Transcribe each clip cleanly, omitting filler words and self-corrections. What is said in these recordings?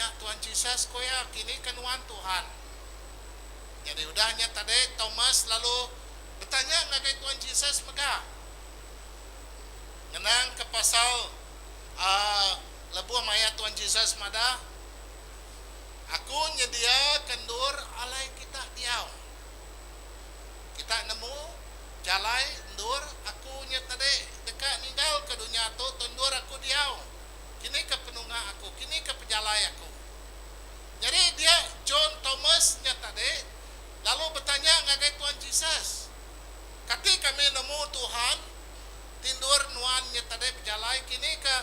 nanya Tuhan Jesus, ku iya, Kini ke nuan, Tuhan? Nyadi udah nya tadi, Thomas lalu betanya ngagai Tuhan Jesus mega. Ngenang ke pasal uhh lebuh maya Tuhan Jesus madah, Aku nyediaka endur alai kita diau. Kita nemu jalai endur aku nya tadi deka ninggalka dunya tu tu endur aku diau. Kini ke penunga aku, kini ke pejalai aku. Nyadi dia John Thomas nya tadi lalu betanya ngagai Tuhan Jesus, Kati kami nemu Tuhan ti endur nuan nya tadi bejalai kini ke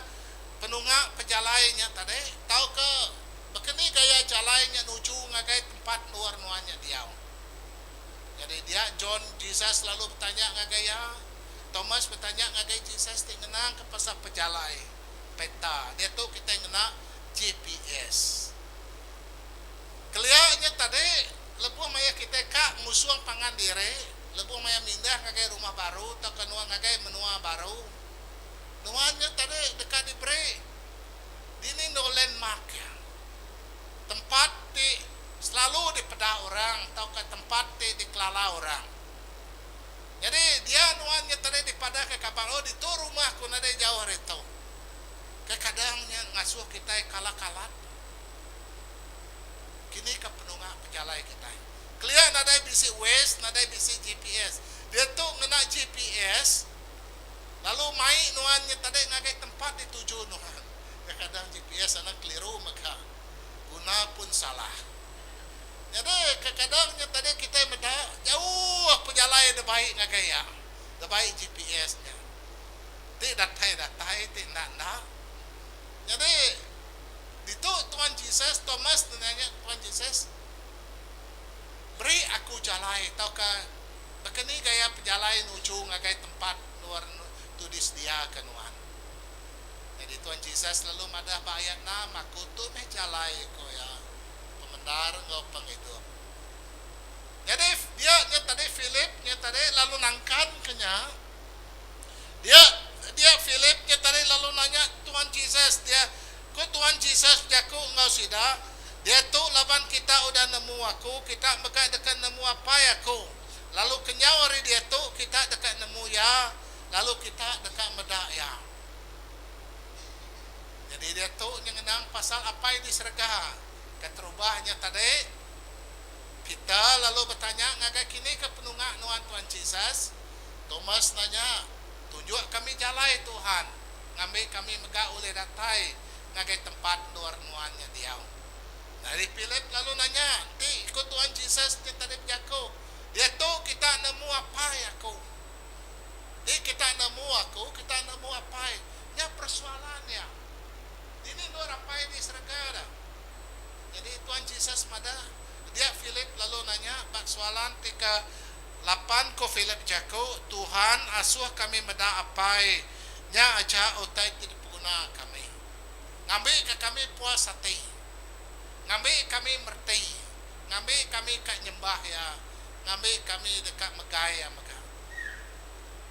penunga pejalai nya tadi tauka baka ni gaya jalai nya nuju ngagai tempat endur nuan nya diau? Nyadi dia John Jesus lalu betanya ngagai iya. Thomas betanya ngagai Jesus ti ngenangka pasal pejalai peta. Diatu kitai ngena GPS. Kelia nya tadi lebuh maya kitai ka ngusung pangan diri, lebuh maya mindah ngagai rumah baru tauka nuan ngagai menua baru, nuan nya tadi deka diberi dini endur landmark iya. Tempat ti selalu dipeda orang tauka tempat ti dikelala orang. Nyadi dia nuan nya tadi dipadahka kaban, oh ditu rumah ku nadai jauh ari tu. Kekadang nya ngasuh kitai kala-kalat. Kini ka penunga pejalai kitai. Kelia nadai bisi Waze, nadai bisi GPS. Diatu ngena GPS lalu mai nuan nya tadi ngagai tempat dituju nuan. Kekadang GPS anang keliru mega. Guna pun salah. Nyadi kekadang nya tadi kitai meda jauh pejalai da bai ngagai iya, da bai GPS nya. Ti datai datai ti enda enda. Nyadi ditu Tuan Jesus, Thomas nanya Tuan Jesus, Beri aku jalai tauka baka ni gaya pejalai nuju ngagai tempat endur tu disediaka nuan. Nyadi Tuan Jesus lalu madah ba ayat enam, Aku tu meh jalai, ku iya, pemendar enggau pengidup. Nyadi dia nya tadi Philip nya tadi lalu nangkanka nya. Dia dia Philip nya tadi lalu nanya Tuan Jesus dia, ku Tuan Jesus bejaku enggau sida, Diatu laban kita udah nemu aku, kita mega deka nemu Apai aku. Lalu kenyau ari diatu kita deka nemu iya, lalu kita deka meda iya. Nyadi diatu nya ngenang pasal Apai di serega. Keterubah nya tadi, Peter lalu betanya ngagai kini ke penunga nuan Tuan Jesus? Thomas nanya, Tunjuk kami jalai, Tuhan, ngambi kami mega ulih datai ngagai tempat endur nuan nya diau. Nyadi Philip lalu nanya, Enti ku Tuan Jesus nya tadi bejaku, Diatu kita nemu Apai aku. Ti kita nemu aku, kita nemu Apai. Nya persoalan iya. Dini endur Apai di serega dah? Nyadi Tuan Jesus madah, dia Philip lalu nanya ba soalan ti ke lapan ku Philip jaku, Tuhan, asuh kami meda Apai, nya aja utai ti dipeguna kami. Ngambika kami puas ati. Ngambi kami mereti. Ngambi kami ka nyembah Iya. Ngambi kami deka megai Iya mega.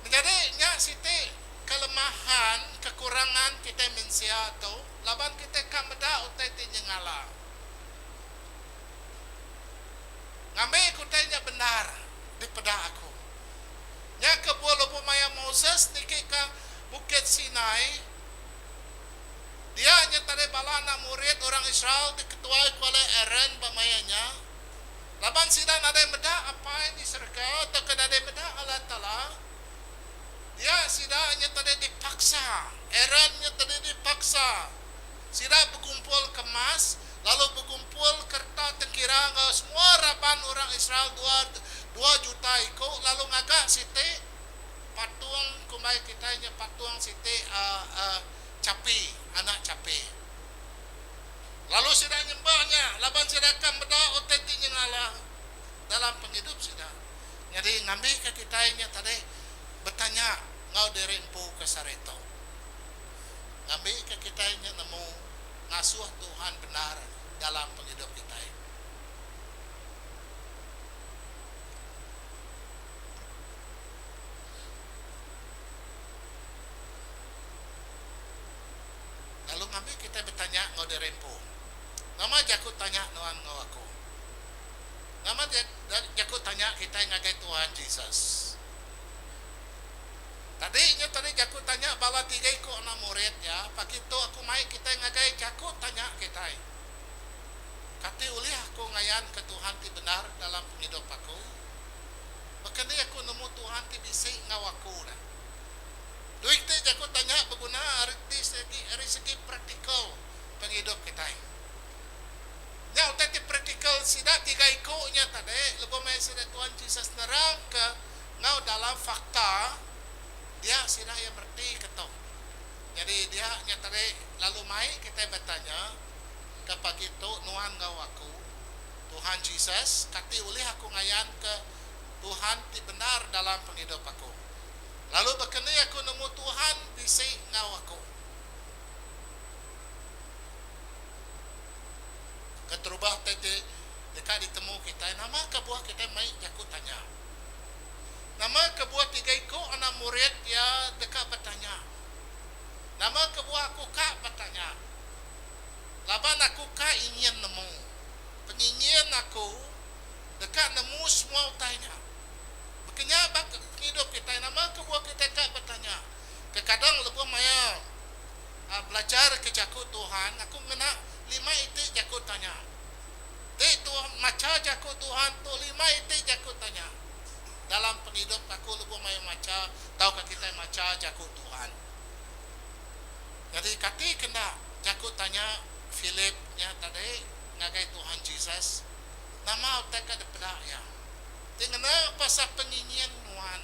Menyadi nya siti kelemahan, kekurangan kitai mensia tu laban kitai ka meda utai ti nyengala. Ngambi ku utai nya bendar dipeda aku. Nya kebuah lebuh maya Moses niki ka Bukit Sinai, dia nya tadi bala anak murid orang Israel diketuai ku alai Aaron ba maya nya. Laban sida nadai meda Apai di serega tauka nadai meda Allah Taala, dia sida nya tadi dipaksa, Aaron nya tadi dipaksa sida begumpulka emas lalu begumpulka reta tengkira enggau semua raban orang Israel dua dua juta iku lalu ngaga siti patung kumbai kitai nya patung siti uhh chapi, anak chapi. Lalu sida nyembah nya laban sida ka meda utai ti nyengala dalam pengidup sida. Nyadi ngambika kitai nya tadi betanya enggau diri empu ke sehari tu. Ngambika kitai nya nemu ngasuh Tuhan bendar dalam pengidup kitai. Lalu ngambi kitai betanya enggau diri empu. jaku tanya nuan enggau aku? Nama jaku tanya kitai ngagai Tuhan Jesus? Tadi nya tadi jaku tanya bala tiga iku anak murid iya, pagi tu aku mai kitai ngagai jaku tanya kitai. Kati ulih aku ngayanka Tuhan ti bendar dalam pengidup aku? Baka ni aku nemu Tuhan ti bisi enggau aku dah? Duit ti jaku tanya beguna ari ti segi ari segi praktikal pengidup kitai. Nya utai ti praktikal sida tiga iku nya tadi lebuh maya sida Tuhan Jesus nerangka enggau dalam fakta dia sida iya mereti ke tu. Nyadi dia nya tadi lalu mai kitai betanya ke pagi tu nuan enggau aku, Tuhan Jesus kati ulih aku ngayanka Tuhan ti bendar dalam pengidup aku? Lalu baka ni aku nemu Tuhan bisi enggau aku? Keterubah utai ti deka ditemu kitai, nama kebuah kitai mai jaku tanya? Nama kebuah tiga iku anak murid iya deka betanya? Nama kebuah aku ka betanya? Laban aku ka ingin nemu. Pengingin aku deka nemu semua utai nya. Baka nya ba pengidup kitai nama kebuah kitai ka betanya. Kekadang lebuh maya belajar ke jaku Tuhan aku ngena lima iti jaku tanya. Ti tu macha jaku Tuhan tu lima iti jaku tanya dalam pengidup aku lebuh maya macha tauka kitai macha jaku Tuhan. Nyadi kati ke enda jaku tanya Philip nya tadi ngagai Tuhan Jesus nama utai ka dipeda iya. Ti ngena pasal pengingin nuan.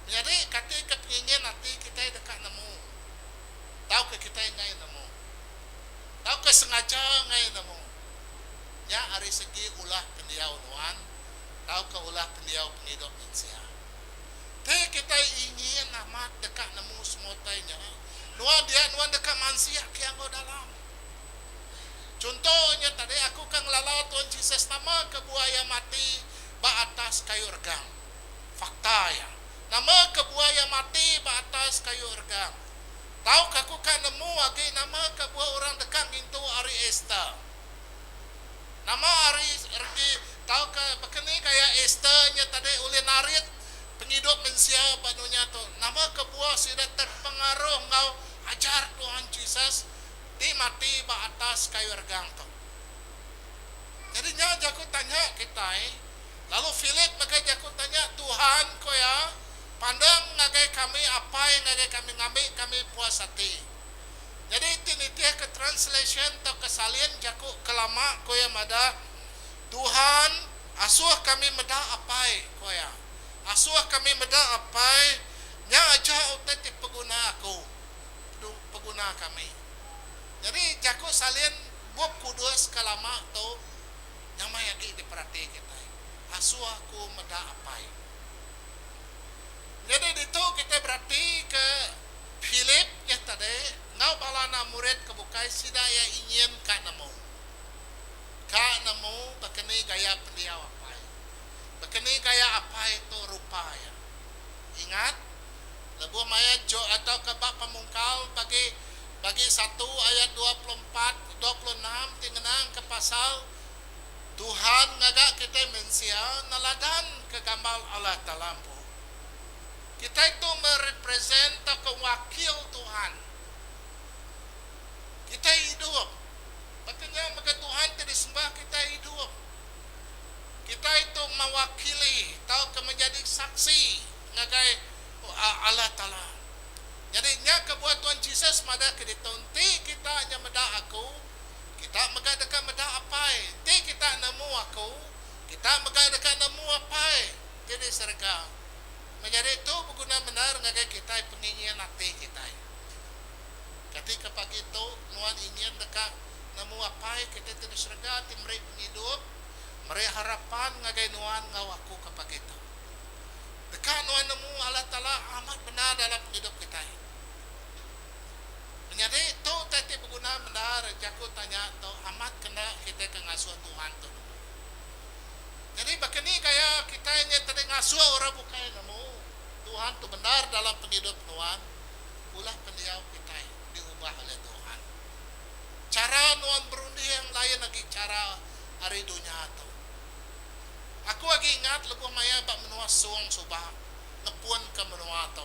Menyadi kati ke pengingin ati kitai deka nemu tauka kitai enggai nemu. Tauka sengaja enggai nemu. Nya ari segi ulah pendiau nuan tauka ulah pendiau pengidup mensia. Ti kitai ingin amat deka nemu semua utai nya, nuan dia nuan deka mansik ke enggau dalam. Chunto nya tadi aku ka ngelala Tuan Jesus nama kebuah iya mati ba atas kayu regang. Fakta iya. Nama kebuah iya mati ba atas kayu regang. Tauka aku ka nemu agi nama kebuah orang deka ngintu hari Easter. Nama hari reti tauka baka ni gaya Easter nya tadi ulih narit pengidup mensia ba dunya tu. Nama kebuah sida terpengaruh enggau ajar Tuhan Jesus ti mati ba atas kayu regang tu. Nyadi nya jaku tanya kitai, lalu Philip mega jaku tanya Tuhan, ku iya, Pandang ngagai kami Apai ngagai kami ngambi kami puas ati. Nyadi ti nitihka translation tauka salin jaku ke lama ku iya madah, Tuhan, asuh kami meda Apai, ku iya. Asuh kami meda Apai, nya aja utai ti peguna aku. peguna kami. Nyadi jaku salin Bup Kudus ke lama tu nyamai agi diperati kitai. Asuh aku meda Apai. Nyadi ditu kitai beratika Philip nya tadi enggau bala anak murid ke bukai sida iya ingin ka nemu. Ka nemu baka ni gaya pendiau Apai. Baka ni gaya Apai tu rupa iya. Ingat, lebuh maya Jo atauka ba Pemungkal bagi bagi satu ayat 24, 26 ti ngenangka pasal Tuhan ngaga kitai mensia neladan ke gambar Allah Taala empu. Kitai tu merepresent tauka wakil Tuhan. Kitai idup. Baka nya mega Tuhan ti disembah kitai idup. Kitai tu mewakili tauka menjadi saksi ngagai Allah Taala. Nyadi nya kebuah Tuan Jesus madahka ditu, Enti kita nya meda aku, kita mega deka meda Apai. Enti kita nemu aku, kita mega deka nemu Apai ti di serega. Menyadi tu beguna bendar ngagai kitai pengingin ati kitai. Katika pagi tu nuan ingin deka nemu Apai kitai ti di serega ti meri pengidup, meri harapan ngagai nuan enggau aku ke pagi tu? Deka nuan nemu Allah Taala amat bendar dalam pengidup kitai? Menyadi, tu utai ti beguna bendar jaku tanya tu amat kena kitai ke ngasuh Tuhan tu nemu. Nyadi baka ni gaya kitai nya tadi ngasuh orang bukai nemu Tuhan tu bendar dalam pengidup nuan? Ulah pendiau kitai diubah ulih Tuhan. Chara nuan berunding lain. lain agi chara ari dunya tu. Aku agi ingat lebuh maya ba menua Song suba ngepunka menua tu.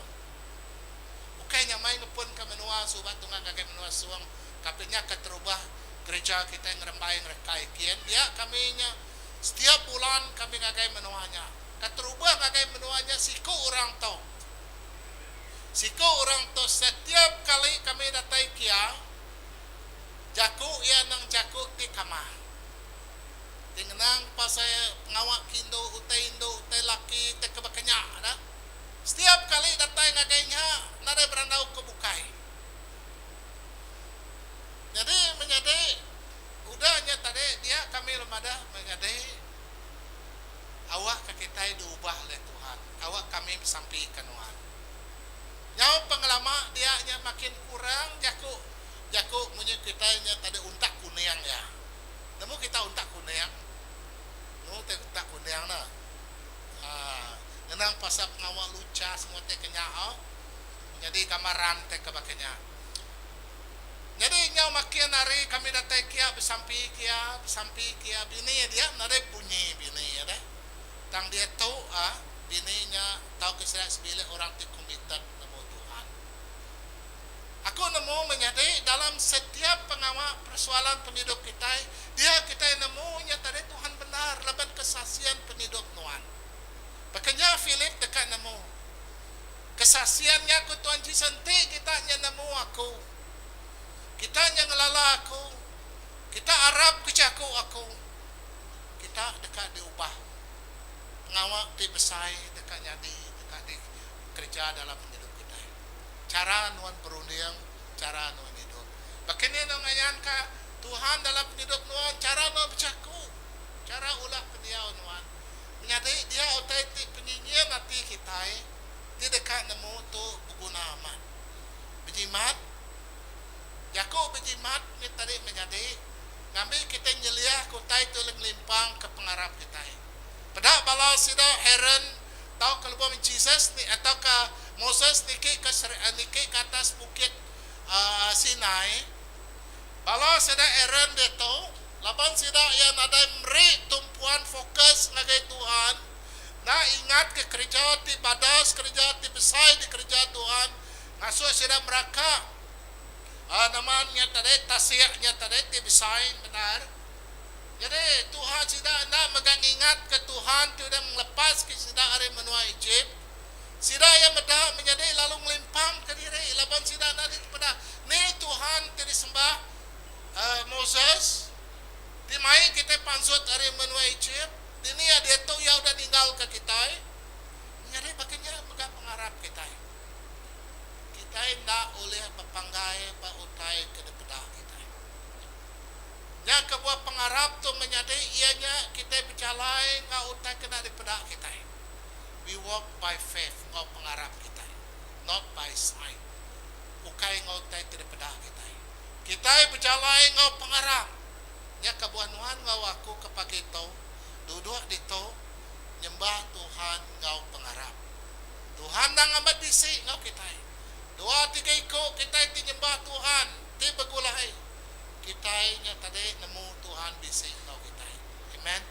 Ukai nya mai ngepunka menua suba tunga ngagai menua Song tapi nya keterubah gereja kitai ngerembai ngerekai kin dia kami nya setiap bulan kami ngagai menua nya. Keterubah ngagai menua nya siku orang tu. Siku orang tu setiap kali kami datai kia jaku iya nang jaku ti kamah. Ti ngenang pasal pengawa ke indu, utai indu, utai laki, utai ke baka nya dah. Setiap kali datai ngagai nya nadai berandau ke bukai. Nyadi menyadi udah nya tadi dia kami lalu madah menyadi awak ka kitai diubah oleh Tuhan, awak kami besampi ka nuan. Nyau pengelama dia nya makin kurang jaku jaku munyi kitai nya tadi untak kuning iya. Nemu kita untak kuning? Nemu te untak kuning ne. Haa ngenang pasal pengawa lucha semua te ke nya au nyadi gambaran te ke baka nya. Nyadi nyau makin hari kami datai kia besampi kia besampi kia bini dia nadai bunyi bini iya deh. Tang diatu ah bini nya tauka sida sebilik orang ti komited nemu Tuhan. Aku nemu menyadi dalam setiap pengawa persoalan pengidup kitai dia kitai nemu nya tadi Tuhan bendar laban kesaksian pengidup nuan. Baka nya Philip deka nemu. Kesaksian nya ku Tuan Jesus enti kita nya nemu aku. Kita nya ngelala aku. Kita arap ke jaku aku. Kita deka diubah. Pengawa ti besai deka nyadi deka dikereja dalam pengidup kitai. Chara nuan berunding, chara nuan idup. Baka ni nuan ngayanka Tuhan dalam pengidup nuan, chara nuan bejaku, chara ulah pendiau nuan. Menyadi dia utai ti penyingin ati kitai ti deka nemu tu beguna amat. Bejimat. Jaku bejimat nya tadi menyadi ngambi kitai nyeliahka utai ti ulih ngelimpangka pengarap kitai. Peda bala sida Aaron tauka lebuh Jesus tauka Moses niki ke niki ke atas bukit Sinai, bala sida Aaron diatu laban sida iya nadai meri tumpuan fokus ngagai Tuhan, enda ingatka kereja ti badas, kereja ti besai dikereja Tuhan ngasuh sida meraka nama nya tadi tasik nya tadi ti besai bendar. Nyadi Tuhan sida enda mega ngingatka Tuhan ti udah ngelepaska sida ari menua Ejip. Sida iya meda menyadi lalu ngelimpangka diri laban sida enda ditepeda ni Tuhan ti disembah Moses ti mai kitai pansut ari menua Ejip. Dini iya diatu iya udah ninggalka kitai. Nyadi baka nya mega pengarap kitai. Kitai enda ulih bepanggai ba utai ke dipeda kitai. Nya kebuah pengarap tu menyadi iya nya kitai bejalai enggau utai ke enda dipeda kitai. We walk by faith enggau pengarap kitai, not by sight. Ukai enggau utai ti dipeda kitai. Kitai bejalai enggau pengarap. Nya kebuah nuan enggau aku ke pagi tu duduk ditu nyembah Tuhan enggau pengarap. Tuhan endang amat bisi enggau kitai. Dua tiga iku kitai ti nyembah Tuhan ti begulai. Kitai nya tadi nemu Tuhan bisi enggau kitai. Amen.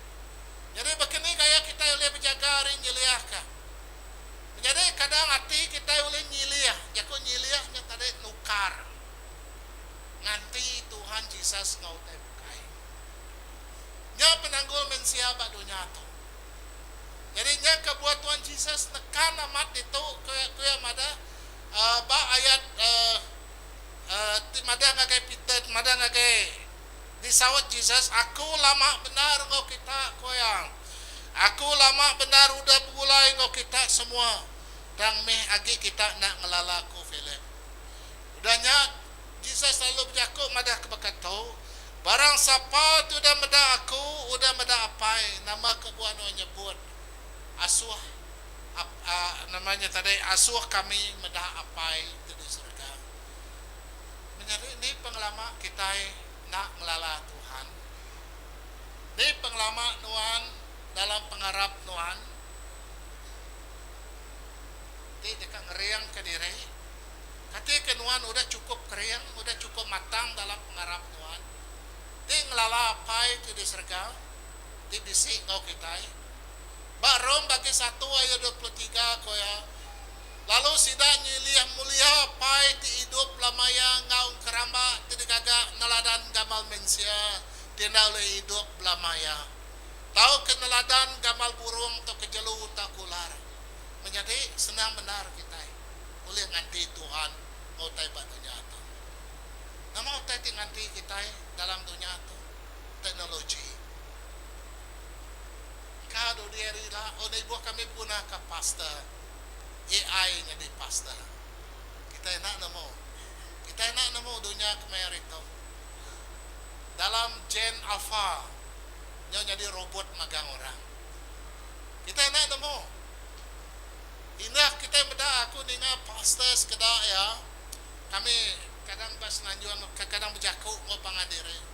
Nyadi baka ni gaya kitai ulih bejaga ari nyeliahka? Menyadi kadang ati kitai ulih nyilih, jaku nyilih nya tadi nukar nganti Tuhan Jesus enggau utai bukai. Nya penanggul mensia ba dunya tu. Nyadi nya kebuah Tuhan Jesus nekan amat ditu ku iya madah ba ayat ti madah ngagai Peter, ti madah ngagai Disaut Jesus, Aku lama bendar enggau kita, ku iya. Aku lama bendar udah begulai enggau kita semua, tang mih agi kita enda ngelala aku, Philip. Udah nya, Jesus lalu bejaku madahka baka tu, Barang sapa ti udah meda aku, udah meda Apai. Nama kebuah nuan nyebut, Asuh, nama nya tadi, asuh kami meda Apai ti di serega? Menyadi ni pengelama kitai enda ngelala Tuhan? Ni pengelama nuan dalam pengarap nuan ti deka ngeringka diri? Kati ke nuan udah chukup kering, udah chukup matang dalam pengarap nuan ti ngelala. ngelala Apai ti di serega ti bisi enggau kitai. Ba Rome bagi satu ayat 23 ku iya, Lalu sida nyilih mulia Apai ti idup belama iya enggau engkeramba ti digaga neladan gamal mensia ti enda ulih idup belama iya, tauka neladan gamal burung tauka jelu tauka ular. Menyadi senang bendar kitai ulih nganti Tuhan enggau utai ba dunya tu. Nama utai ti nganti kitai dalam dunya tu? Teknologi. Engka dudi hari ila, oh enda ibuh kami begunaka pastor. AI nyadi pastor. Kitai enda nemu. Kitai enda nemu dunya kemaya hari tu. Dalam Gen Alpha nyau nyadi robot magang orang. Kitai enda nemu. Indah kitai meda aku ninga pastor sekeda iya kami kadang ba Semenanjung kadang bejaku enggau pangan diri.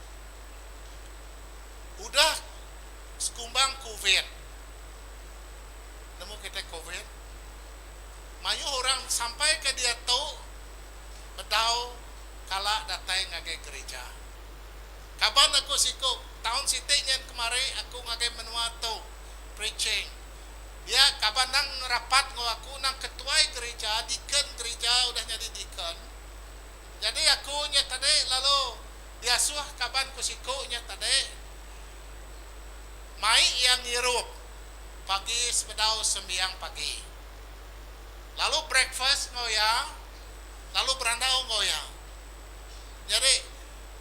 Udah sekumbang covid. Nemu kitai covid. Mayuh orang sampai ke diatu bedau kala datai ngagai gerija. Kaban aku siku taun siti nyin kemari aku ngagai menua tu preaching. Dia kaban nang rapat enggau aku nang ketuai gerija, deacon gerija udah nyadi deacon. Nyadi aku nya tadi lalu diasuh kaban ku siku nya tadi mai iya ngirup pagi sebedau sembiang pagi. Lalu breakfast enggau iya, lalu berandau enggau iya. Nyadi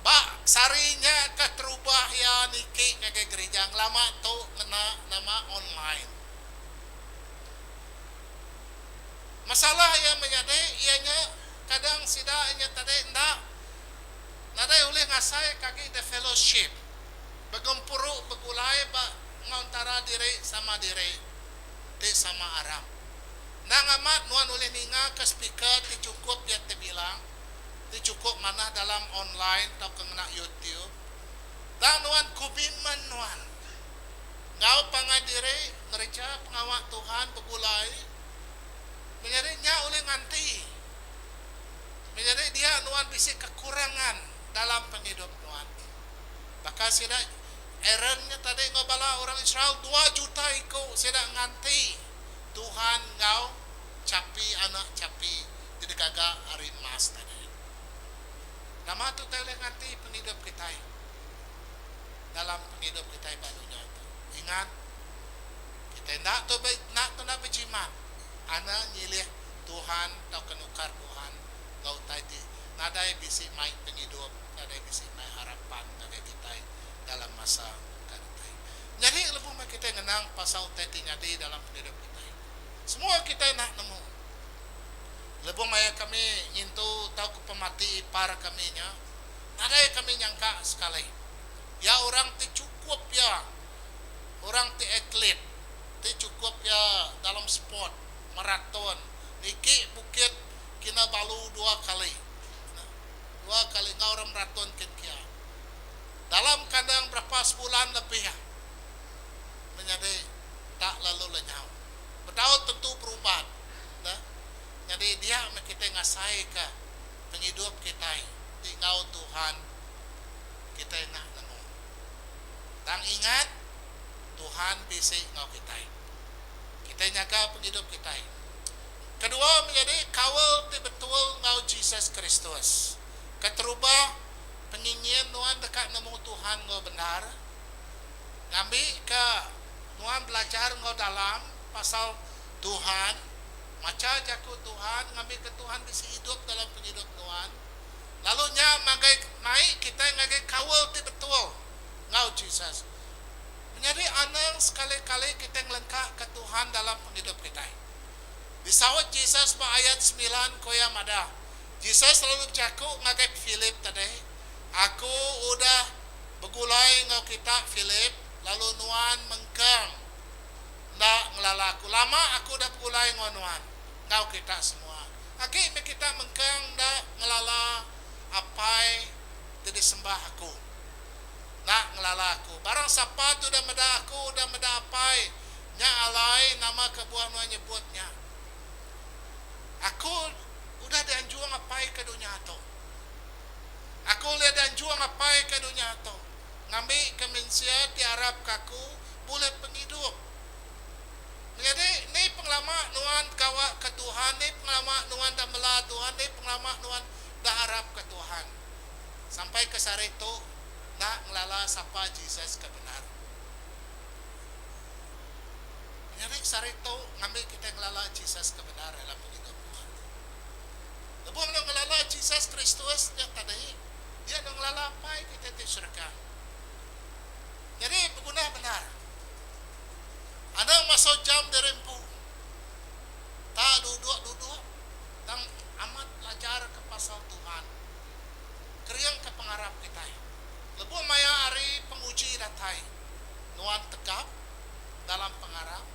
ba sehari nya ke terubah iya niki ngagai gerija ngelama tu ngena nama online. Masalah iya menyadi iya nya kadang sida nya tadi enda nadai ulih ngasaika agi the fellowship begempuru begulai ba enggau entara diri sama diri ti sama arap. Endang amat nuan ulih ningaka speaker ti chukup iya tebilang, ti chukup manah dalam online tauka ngena YouTube. Tang nuan komitmen nuan enggau pangan diri ngereja pengawa Tuhan begulai menyadi nya ulih nganti menyadi dia nuan bisi kekurangan dalam pengidup nuan. Baka sida Aaron nya tadi enggau bala orang Israel dua juta iku sida nganti Tuhan enggau chapi anak chapi ti digaga ari emas tadi. Nama tu utai ulih nganti pengidup kitai dalam pengidup kitai ba dunya tu? Ingat, kitai enda tu enda tu enda bejimat anak nyilih Tuhan tauka nukar Tuhan enggau utai ti nadai bisi mai pengidup, nadai bisi mai harapan ngagai kitai dalam masa ka datai. Nyadi lebuh meh kitai ngenang pasal utai ti nyadi dalam pengidup kitai. Semua kitai enda nemu. Lebuh maya kami ngintu tauka pemati ipar kami nya, nadai kami nyangka sekali. Iya orang ti chukup iya, orang ti atlet, ti chukup iya dalam sport, maraton, niki bukit Kinabalu dua kali. Dua kali enggau orang maraton kin kia. Dalam kandang berapa sebulan lebih menyadi tak lalu lenyau. Bedau tentu berubat ne. Nyadi dia meh kitai ngasaika pengidup kitai ti enggau Tuhan kitai enda nemu. Tang ingat Tuhan bisi enggau kitai. Kitai nyaga pengidup kitai. Kedua menyadi kaul ti betul enggau Jesus Kristus. Keterubah, pengingin nuan deka nemu Tuhan enggau bendar. Ngambika nuan belajar enggau dalam pasal Tuhan, macha Jaku Tuhan ngambika Tuhan bisi idup dalam pengidup nuan, lalu nya ngagai mai kitai ngagai kaul ti betul enggau Jesus. Menyadi anang sekali-kali kitai ngelengkaka Tuhan dalam pengidup kitai. Disaut Jesus ba ayat semilan ku iya madah, Jesus lalu bejaku ngagai Philip tadi, Aku udah begulai enggau kita, Philip, lalu nuan mengkang enda ngelala aku. Lama aku udah begulai enggau nuan, enggau kita semua. Agi meh kita mengkang enda ngelala Apai ti disembah aku. Enda ngelala aku. Barang sapa ti udah meda aku, udah meda Apai. Nya alai nama kebuah nuan nyebut nya. Aku udah dianjung Apai ke dunya tu. Aku ulih dianjung Apai ke dunya tu. Ngambika mensia ti arapka Aku bulih pengidup. Menyadi, ni pengelama nuan gawa ke Tuhan, ni pengelama nuan dah mela Tuhan, ni pengelama nuan dah arapka Tuhan. Sampai ke sehari tu, enda ngelala sapa Jesus ke bendar. Menyadi, sehari tu ngambi kitai ngelala Jesus ke bendar dalam pengidup nuan. Lebuh nuan ngelala Jesus Kristus nya tadi, dia nuan ngelala Apai kitai ti serega. Nyadi, beguna bendar. Anang masau jam diri empu. Tak duduk-duduk tang amat belajar ke pasal Tuhan. Kering ke pengarap kitai. Lebuh maya hari penguji datai, nuan tegap dalam pengarap,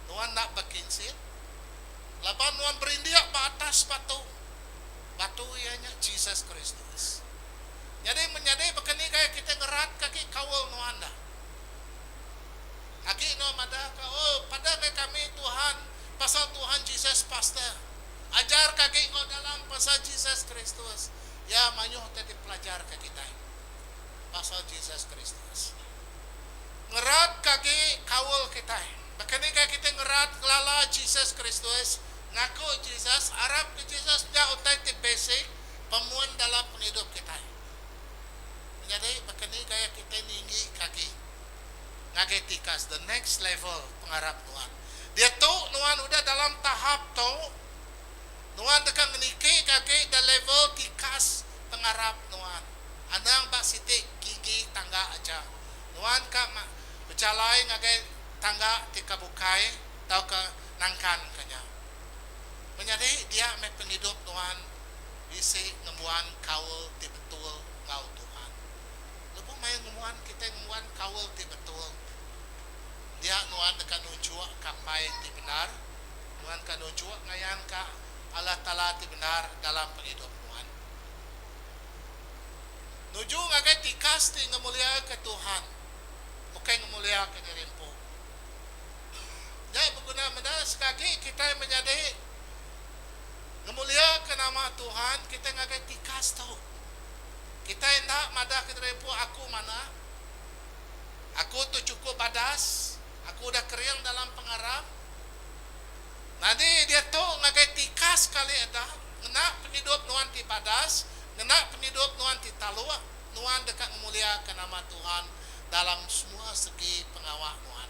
nuan enda bekinsit laban nuan berindik ba atas batu. Batu iya nya Jesus Kristus. Nyadi menyadi baka ni gaya kitai ngeratka agi kaul nuan dah. Agi enggau madahka, Oh, padah meh kami, Tuhan, pasal Tuhan Jesus, Pastor. Ajarka agi enggau dalam pasal Jesus Kristus. Ya, mayuh utai dipelajarka kitai pasal Jesus Kristus. Ngeratka agi kaul kitai. Baka ni gaya kitai ngerat ngelala Jesus Kristus, ngaku Jesus, arapka Jesus nya utai ti basic, pemun dalam pengidup kitai. Menyadi, baka ni gaya kitai ninggika agi ngagai tikas the next level pengarap nuan. Diatu nuan udah dalam tahap tu, nuan deka ngenikika agi the level tikas pengarap nuan. Anang ba siti gigi tangga aja. Nuan ka bejalai ngagai tangga ti ka bukai tauka nangkanka nya. Menyadi dia meh pengidup nuan bisi ngembuan kaul ti betul enggau Tuhan. Lebuh maya ngembuan kitai ngembuan kaul ti betul, dia nuan deka nunjuk ka Apai ti bendar, nuan ka nunjuk ngayan ka Allah Taala ti bendar dalam pengidup nuan. Nuju ngagai tikas ti ngemuliaka Tuhan, ukai ngemuliaka diri empu. Nya beguna meda sekagi kitai menyadi ngemuliaka nama Tuhan kitai ngagai tikas tu. Kitai enda madah ke diri empu aku manah. Aku tu chukup badas, aku udah kering dalam pengarap. Nyadi diatu ngagai tikas kali eda ngena pengidup nuan ti badas, ngena pengidup nuan ti taluk, nuan deka ngemuliaka nama Tuhan dalam semua segi pengawa nuan.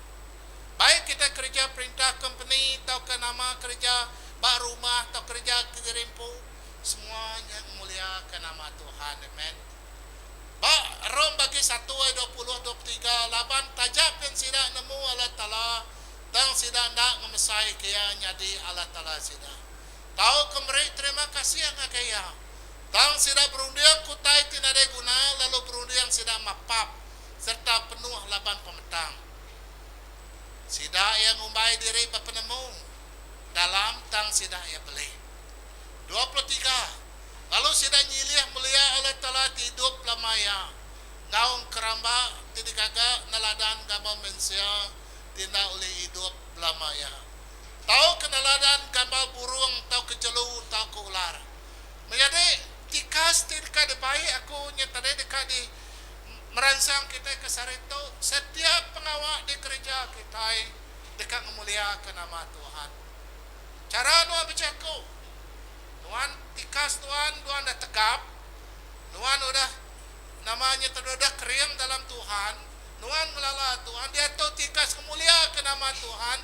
Baik kitai kereja perintah kompeni tauka nama kereja ba rumah tauka kereja kediri empu, Semua nya ngemuliaka nama Tuhan. Amen. Ba Rom bagi satu ayat 20, 23, laban taja pen sida nemu Allah Taala, tang sida enda ngemesaika Iya nyadi Allah Taala sida. Tauka meri terima kasih ngagai Iya. Tang sida berunding ke utai ti nadai guna lalu berunding sida mapap sereta penuh laban pemetang. Sida iya ngumbai diri bepenemu dalam tang sida iya beli. 23, lalu sida nyilih melia Allah Taala ti idup belama iya, enggau engkeramba ti digaga neladan gamal mensia ti enda ulih idup belama iya, tauka neladan gamal burung tauka jelu tauka ular. Menyadi, tikas ti deka dibai aku nya tadi deka di meransang kitai ke sehari tu, setiap pengawa dikereja kitai deka ngemuliaka nama Tuhan. Chara nuan bejaku. Nuan tikas nuan, nuan udah tegap, nuan udah nama nya tadi udah kering dalam Tuhan, nuan ngelala Tuhan, diatu tikas ngemuliaka nama Tuhan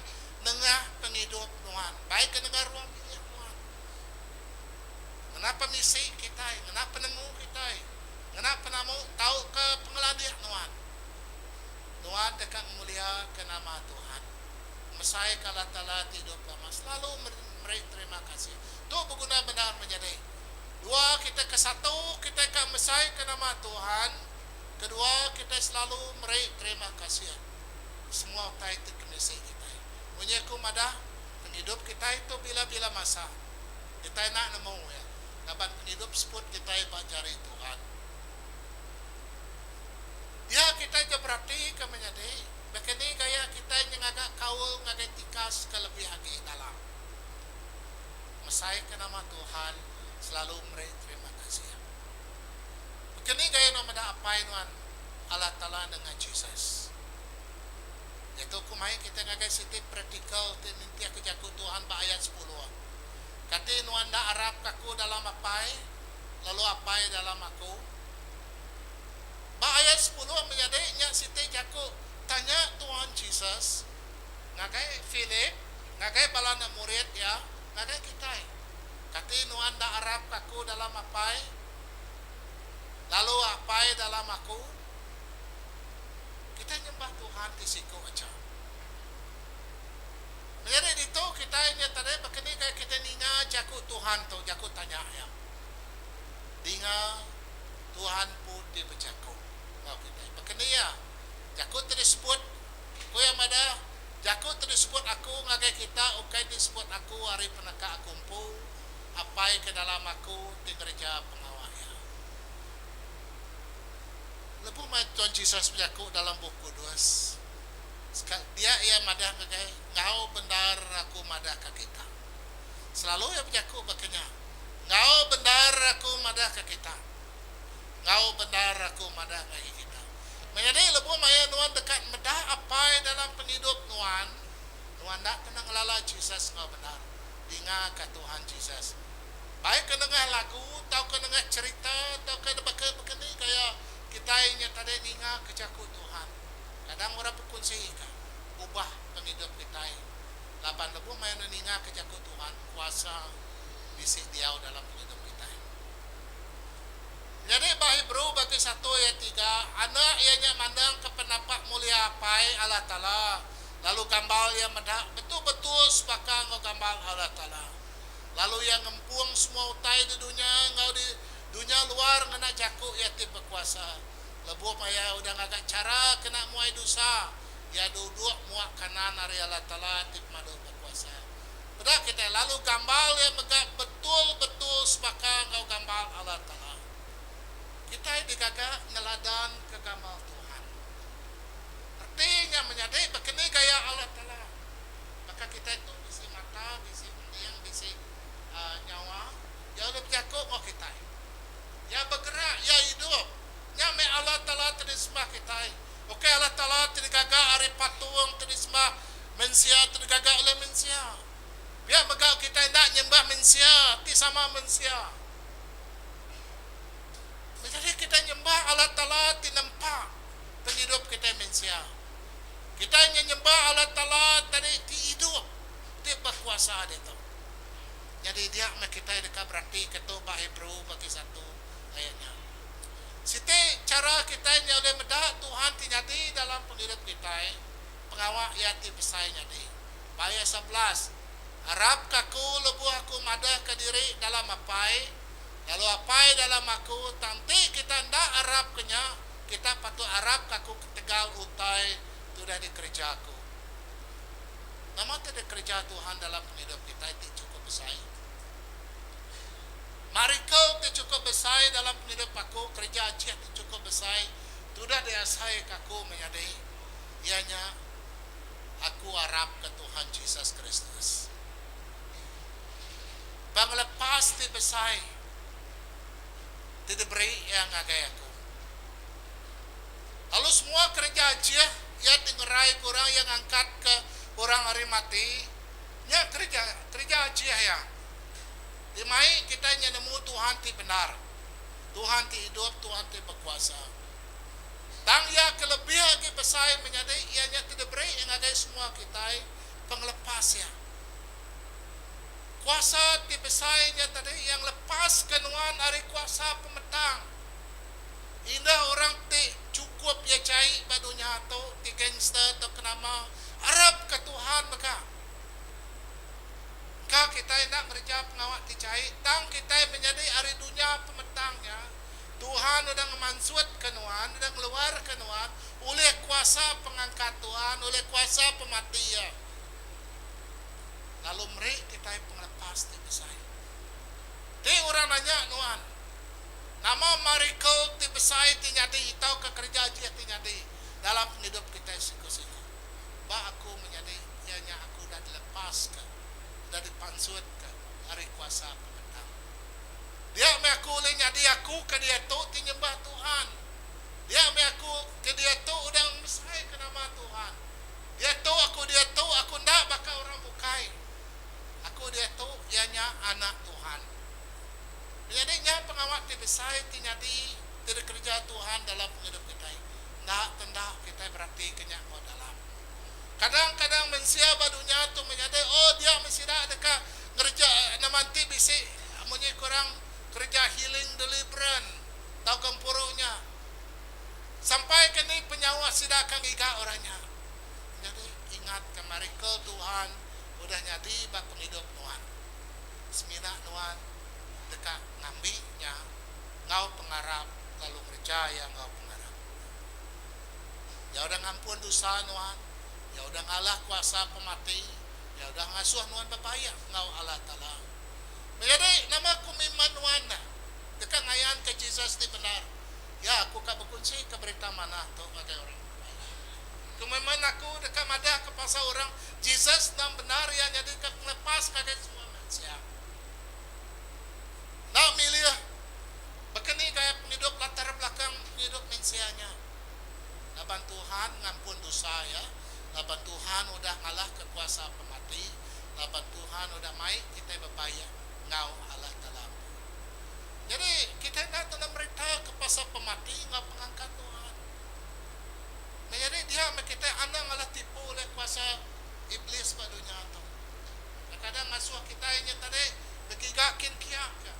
nengah pengidup nuan, baik ke nengah ruang bilik nuan. Ngena pemisi kitai, ngena penemu kitai, ngena penamu tauka pengelandik nuan. Nuan deka ngemuliaka nama Tuhan. Mesai ke Allah Taala ti idup lama selalu meri terima kasih. Tu beguna bendar menyadi. Dua kitai ke satu kitai ka mesai ke nama Tuhan, kedua kitai selalu meri terima kasih semua utai ti kemisi kitai. Munyi aku madah pengidup kitai tu bila-bila masa kitai enda nemu iya laban pengidup seput kitai ba jari Tuhan. Dia kitai ke beratika menyadi baka ni gaya kitai nyengaga kaul ngagai tikas ke lebih agi dalam. Mesaika nama Tuhan selalu meri terima kasih. Baka ni gaya nuan meda apai nuan? Allah Taala nengah Jesus. Diatu ku mai kitai ngagai siti praktikal ti nitihka jaku Tuhan ba ayat sepuluh. Kati nuan enda arapka aku dalam Apai, lalu Apai dalam aku? Ba ayat sepuluh menyadi nya siti jaku tanya Tuhan Jesus ngagai Philip, ngagai bala anak murid iya, ngagai kitai. Kati nuan enda arapka aku dalam Apai, lalu Apai dalam aku? Kitai nyembah Tuhan ti siku aja. Menyadi ditu kitai nya tadi baka ni gaya kitai ninga jaku Tuhan tu, jaku tanya iya. Dinga Tuhan pun ti bejaku enggau kitai. Baka ni iya jaku ti disebut, ku iya madah, Jaku ti disebut aku ngagai kita ukai disebut aku ari peneka aku empu, Apai ke dalam aku ti ngereja pengawa iya. Lebuh maya Tuan Jesus bejaku dalam Bup Kudus, dia iya madah ngagai, Enggau bendar aku madahka kita. Selalu iya bejaku baka nya, Enggau bendar aku madahka kita. Enggau bendar aku madah ngagai kita. Menyadi lebuh maya nuan deka meda Apai dalam pengidup nuan, nuan enda kena ngelala Jesus enggau bendar. Dingaka Tuhan Jesus. Baik ke nengah lagu tauka nengah cherita tauka baka baka ni gaya kitai nya tadi ninga ke jaku Tuhan. Kadang orang bekunsi ka ubah pengidup kitai laban lebuh maya ne ninga ke jaku Tuhan kuasa bisi diau dalam pengidup kitai. Nyadi ba Hebrew bagi satu ayat tiga, anak iya nya mandang ke penapak mulia Apai, Allah Taala, lalu gambal iya meda betul-betul sebaka enggau gambal Allah Taala. Lalu iya ngempung semua utai di dunya enggau di dunya luar ngena jaku iya ti bekuasa. Lebuh maya udah ngaga chara kena muai dosa, iya duduk muak kanan ari Allah Taala ti Pemadu Bekuasa. Peda kitai, lalu gambal iya mega betul-betul sebaka enggau gambal Allah Taala. Kitai digaga neladan ke gambal Tuhan. Reti nya menyadi baka ni gaya Allah Taala. Baka kitai tu bisi mata, bisi mending, bisi nyawa, Iya ulih bejaku enggau kitai. Iya begerak, Iya idup. Nya meh Allah Taala ti disembah kitai. Ukai Allah Taala ti digaga ari patung ti disembah mensia ti digaga ulih mensia. Pia mega kitai enda nyembah mensia ti sama mensia. Menyadi kitai nyembah Allah Taala ti nempa pengidup kitai mensia. Kitai nya nyembah Allah Taala tadi ti idup, ti bekuasa ditu. Nyadi dia meh kitai deka beratika tu ba Hebrew bagi satu ayat nya. Siti chara kitai nya ulih meda Tuhan ti nyadi dalam pengidup kitai, pengawa Iya ti besai nyadi. Ba ayat 11, Arapka aku lebuh aku madahka diri dalam Apai, lalu Apai dalam aku, tang enti kita enda arapka nya, Kita patut arapka aku ketegal utai ti udah dikereja aku. Nama ti dikereja Tuhan dalam pengidup kitai ti chukup besai? Miracle ti chukup besai dalam pengidup aku, kereja ajih ti chukup besai ti udah diasaika aku menyadi iya nya aku arapka Tuhan Jesus Kristus. Pengelepas ti besai ti diberi Iya ngagai aku. Lalu semua kereja ajih Iya ti ngeraika orang, Iya ngangkatka orang ari mati, nya kereja kereja ajih Iya. Ti mai kitai nya nemu Tuhan ti bendar, Tuhan ti idup, Tuhan ti bekuasa. Tang Iya ke lebih agi besai menyadi Iya nya ti diberi Iya ngagai semua kitai pengelepas Iya. Kuasa ti besai nya tadi iya ngelepaska nuan ari kuasa pemetang. Indah orang ti chukup iya jai ba dunya tu, ti gangster tauka nama, arapka Tuhan mega. Engka kitai enda ngereja pengawa ti jai, tang kitai menyadi ari dunya pemetang nya, Tuhan udah ngemansutka nuan, udah ngeluarka nuan ulih kuasa pengangkat Tuhan, ulih kuasa pemati Iya. Lalu meri kitai pengelepas ti besai. Ti orang nanya nuan, Nama miracle ti besai ti nyadi tauka kereja ajih ti nyadi dalam pengidup kitai siku-siku? Ba aku menyadi iya nya aku udah dilepaska, udah dipansutka ari kuasa pemetang. Dia meh aku ulih nyadi aku ke diatu ti nyembah Tuhan. Dia meh aku. besai ti nyadi ti dikereja Tuhan dalam pengidup kitai. Enda tenda kitai beratika nya enggau dalam. Kadang-kadang mensia ba dunya tu menyadi oh dia meh sida deka ngereja nama enti bisi munyi ku orang kereja healing deliverance tauka gempuru nya. Sampai ke ni penyauh sida ka ngiga orang nya. Nyadi ingatka miracle Tuhan udah nyadi ba pengidup nuan. Semina nuan deka ngambi nya enggau pengarap lalu ngereja iya enggau pengarap. Iya udah ngampun dosa nuan, Iya udah ngalah kuasa pemati, Iya udah ngasuh nuan bebaik enggau Allah Taala. Menyadi, nama komitmen nuan deka ngayanka Jesus ti bendar? Ya, aku ka bekunsika berita manah tu ngagai orang bukai. Komitmen aku deka madahka pasal orang Jesus endang bendar iya nyadika pengelepas ngagai semua mensia. Enda milih baka ni gaya pengidup latar belakang pengidup mensia nya. Laban Tuhan ngampun dosa iya, laban Tuhan udah ngalahka kuasa pemati, laban Tuhan udah mai kitai bebaik enggau Allah Taala empu. Nyadi, kitai enda tau meritaka pasal pemati enggau pengangkat Tuhan. Menyadi dia meh kitai anang alah tipu ulih kuasa Iblis ba dunya tu. Kadang-kadang ngasuh kitai nya tadi begiga kin kia ka.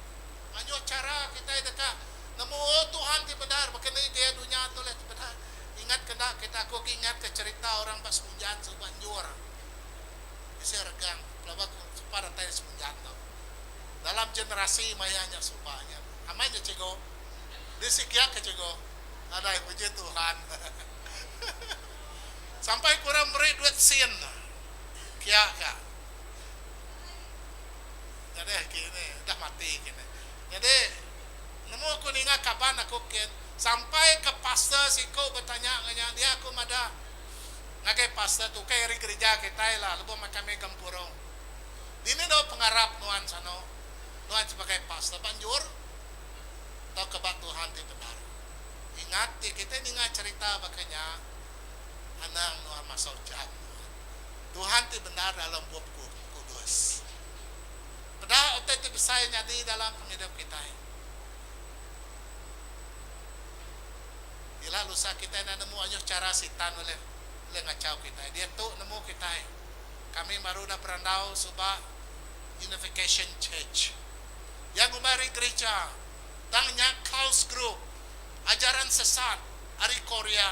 Mayuh chara kitai deka nemu oh Tuhan ti bendar baka ni gaya dunya tu ulih ti bendar. Ingat ke enda kita aku agi ingat ke cherita orang ba Semunjan suba enjur bisi regang pelaba ku supa datai Semunjan tu. Dalam generasi maya nya suba nya. Amai nya cikgu. Bisi kia ke cikgu. Nadai puji Tuhan. Sampai ku orang meri duit sin kia ka. Nyadi kini udah mati kini. Nyadi nemu aku ninga kaban aku kin sampai ke pastor siku betanya enggau nya dia aku madah ngagai pastor tu ukai ari gerija kitai lah lebuh meh kami gempurung. Dini dau pengarap nuan sano nuan sebagai pastor ba enjur tauka ba Tuhan ti bendar. Ingat ti kitai ninga cherita baka nya anang nuan masau jam nuan. Tuhan ti bendar dalam Bup Kudus. Peda utai ti besai nyadi dalam pengidup kitai. Ila lusa kitai enda nemu anyuh chara Sitan ulih ulih ngachau kitai. Diatu nemu kitai. Kami baru udah berandau suba Unification Church. Iya ngumbai ari gerija tang nya cults group, ajaran sesat ari Korea.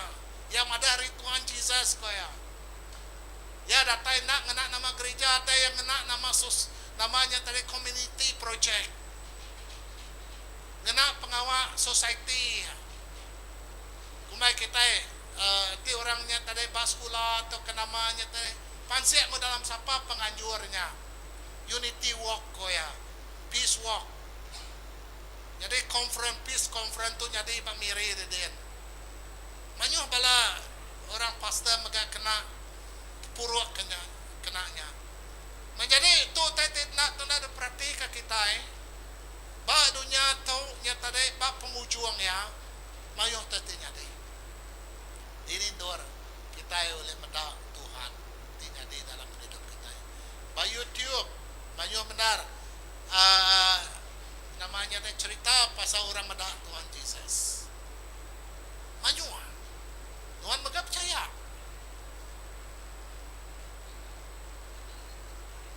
Iya madah ari Tuhan Jesus ko iya. Iya datai enda ngena nama gerija tai iya ngena nama sos nama nya tadi community project. Ngena pengawa society iya. Kumbai kitai uhh enti orang nya tadi ba sekula tauka nama nya tadi pansik meh dalam sapa penganjur nya. Unity walk ko iya. Peace walk. Nyadi conference peace conference tu nyadi ba Miri didin. Mayuh bala orang pastor mega kena tepuruk ke nya kena nya. Menjadi tu utai ti enda tunda diperatika kitai ba dunya tu nya tadi ba pengujung iya mayuh utai ti nyadi. Dini endur kitai ulih meda Tuhan ti nyadi dalam pengidup kitai. Ba YouTube mayuh bendar aaa nama nya deh cherita pasal orang meda Tuhan Jesus. Mayuh. Nuan mega pechaya.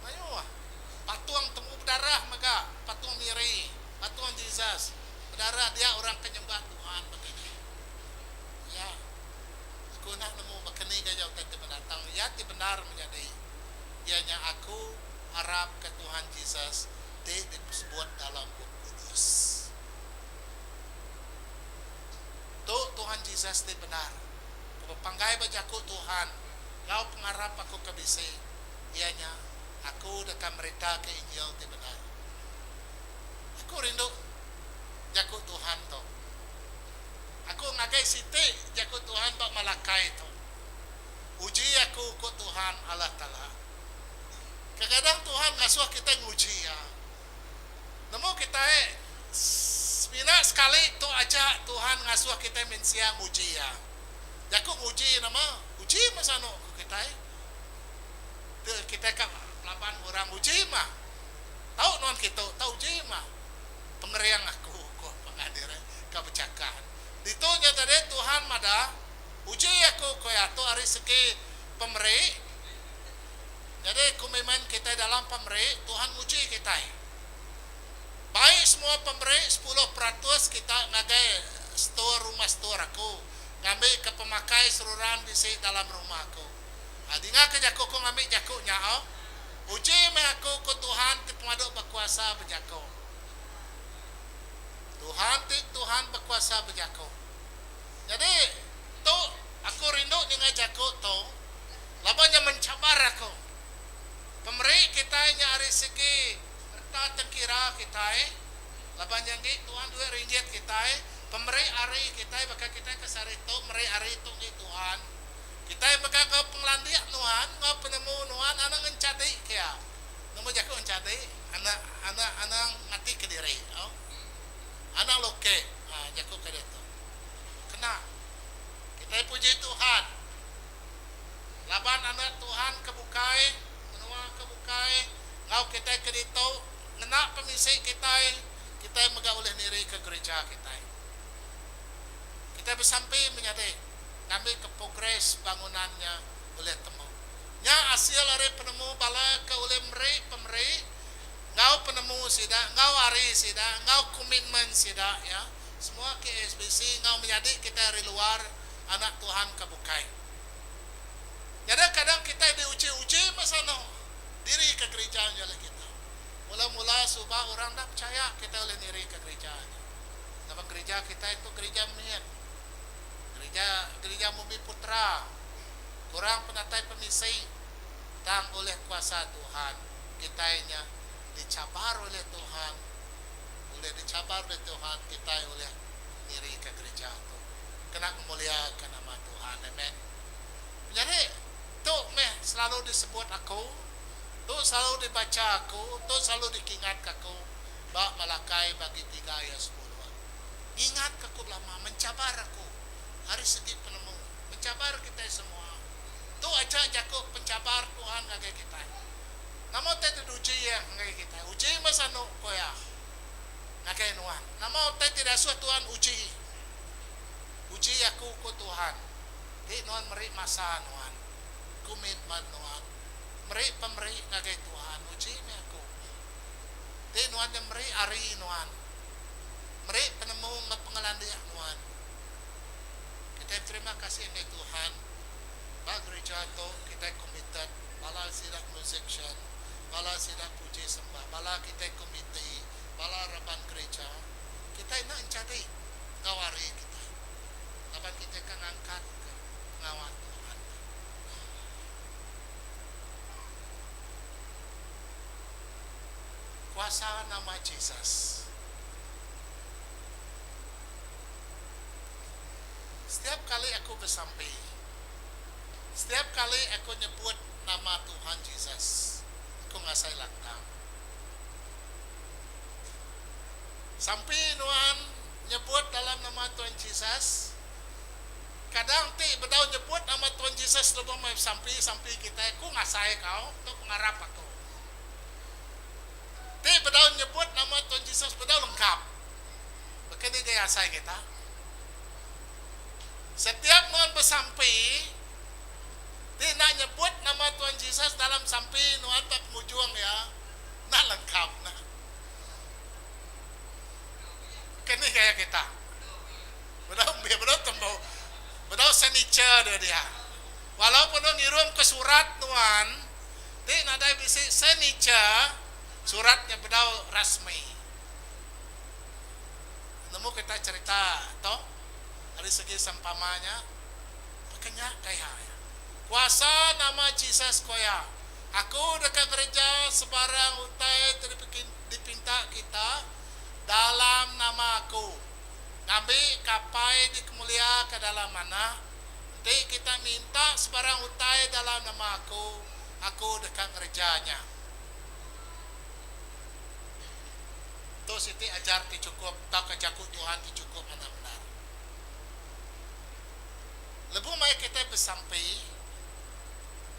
Mayuh. Patung temu bedarah mega, patung Mary, patung Jesus bedarah dia orang ke nyembah Tuhan baka nya. Ya. Aku enda nemu baka ni gaya utai ti bendar tang iya ti bendar menyadi iya nya aku arapka Tuhan Jesus ti disebut dalam Bup Kudus. Tu Tuhan Jesus ti bendar. Ku bepanggai ba jaku Tuhan enggau pengarap aku ke bisi, iya nya, aku deka meritaka Injil ti bendar. Aku rindu jaku Tuhan tu. Aku ngagai siti jaku Tuhan ba Malakai tu. Uji aku, ku Tuhan Allah Taala. Kekadang Tuhan ngasuh kitai nguji Iya. Nemu kitai, semina sekali tu aja Tuhan ngasuh kitai mensia nguji Iya. Jaku nguji nama? Uji meh sanu ku kitai. Te kitai ka laban orang uji mah. Tau nuan kitu, tau uji mah pengering aku, ku pangan diri. Ka bechakah. Ditu nya tadi Tuhan madah, Uji aku ku iya tu ari segi pemeri. Nyadi komitmen kitai dalam pemeri, Tuhan nguji kitai. Bai semua pemeri 10% kita ngagai stor rumah stor aku, ngambika pemakai seruran bisi dalam rumah aku. Ha, dingaka jaku aku ngambi jaku nya au. Uji meh aku, ku Tuhan ti Pemadu Bekuasa bejaku. Tuhan ti Tuhan bekuasa bejaku. Nyadi, tu aku rindu ninga jaku tu laban nya mencabar aku. Pemeri kitai nya ari segi reta tengkira kitai laban nya enggi Tuhan duit ringgit kitai, pemeri ari kitai baka kitai ke sehari tu meri ari tu enggi Tuhan. Kitai mega enggau pengelandik nuan enggau penemu nuan anang ngenchadi ke iya. Nemu jaku enchadi anak anak anang ngati kediri au. Anang loke ha jaku ke diatu. Kena kitai puji Tuhan laban anak Tuhan ke bukai menua ke bukai enggau kitai ke ditu ngena pemisi kitai kitai mega ulih niri ke gereja kitai. Kitai besampi menyadi ngambi ke progres bangunan nya ulih tembu. Nya asil ari penemu bala ke ulih meri pemeri enggau penemu sida, enggau ari sida, enggau komitmen sida ya. Semua KSBC enggau menyadi kitai ari luar anak Tuhan ke bukai. Nyadi kadang kitai diuji-uji meh sanu diri ke gerija nya ulih kita. Mula-mula suba orang enda pechaya kitai ulih niri ke gerija nya. Laban gerija kitai tu gerija mit. Gerija gerija Bumiputra. Kurang penatai pemisi, tang ulih kuasa Tuhan, kitai nya dichabar ulih Tuhan, ulih dichabar ulih Tuhan kitai ulih nirika gerija tu kena ngemuliaka nama Tuhan. Amen. Menyadi, tu meh selalu disebut aku, tu selalu dibacha aku, tu selalu dikingatka aku ba Malakai bagi tiga ayat sepuluh. Ngingatka aku belama, menchabar aku ari segi penemu. Mencabar kitai semua. Tu aja jaku pencabar Tuhan ngagai kitai. Nama utai ti diuji Iya ngagai kitai? Uji meh sanu, ku Iya ngagai nuan. Nama utai ti diasuh Tuhan uji? Uji aku, ku Tuhan, ti nuan meri masa nuan, komitmen nuan, meri pemeri ngagai Tuhan. Uji meh aku. Ti nuan nya meri ari nuan, meri penemu enggau pengelandik nuan. Kitai beterima kasih ngagai Tuhan ba gerija tu kitai komited bala sida musician, bala sida puji sembah, bala kitai komiti, bala raban gerija kitai enda enchadi enggau hari kitai laban kitai ka ngangkatka pengawa Tuhan tu. Kuasa nama Jesus. Setiap kali aku besampi, setiap kali aku nyebut nama Tuhan Jesus, aku ngasai lantang. Sampi nuan nyebut dalam nama Tuhan Jesus, kadang ti bedau nyebut nama Tuhan Jesus lebuh meh besampi, sampi kitai aku ngasai kau, tu pengarap aku. Ti bedau nyebut nama Tuhan Jesus bedau lengkap. Baka ni gaya asai kita? Setiap nuan besampi, ti enda nyebut nama Tuhan Jesus dalam sampi nuan ba pengujung iya, enda lengkap ne. Baka ni gaya kita? Bedau embih, bedau tembu, bedau signature dia dia. Walaupun nuan ngirumka surat nuan, ti nadai bisi signature, surat nya bedau rasmi. Nemu kita cherita tu ari segi sempama nya baka nya gaya iya. Kuasa nama Jesus ko iya, Aku deka ngereja sebarang utai ti dipinta kita dalam nama aku, ngambi ka Apai dikemuliaka dalam Anak. Enti kita minta sebarang utai dalam nama aku, aku deka ngereja nya. Tu siti ajar ti chukup tauka jaku Tuhan ti chukup manah bendar. Lebuh maya kitai besampi,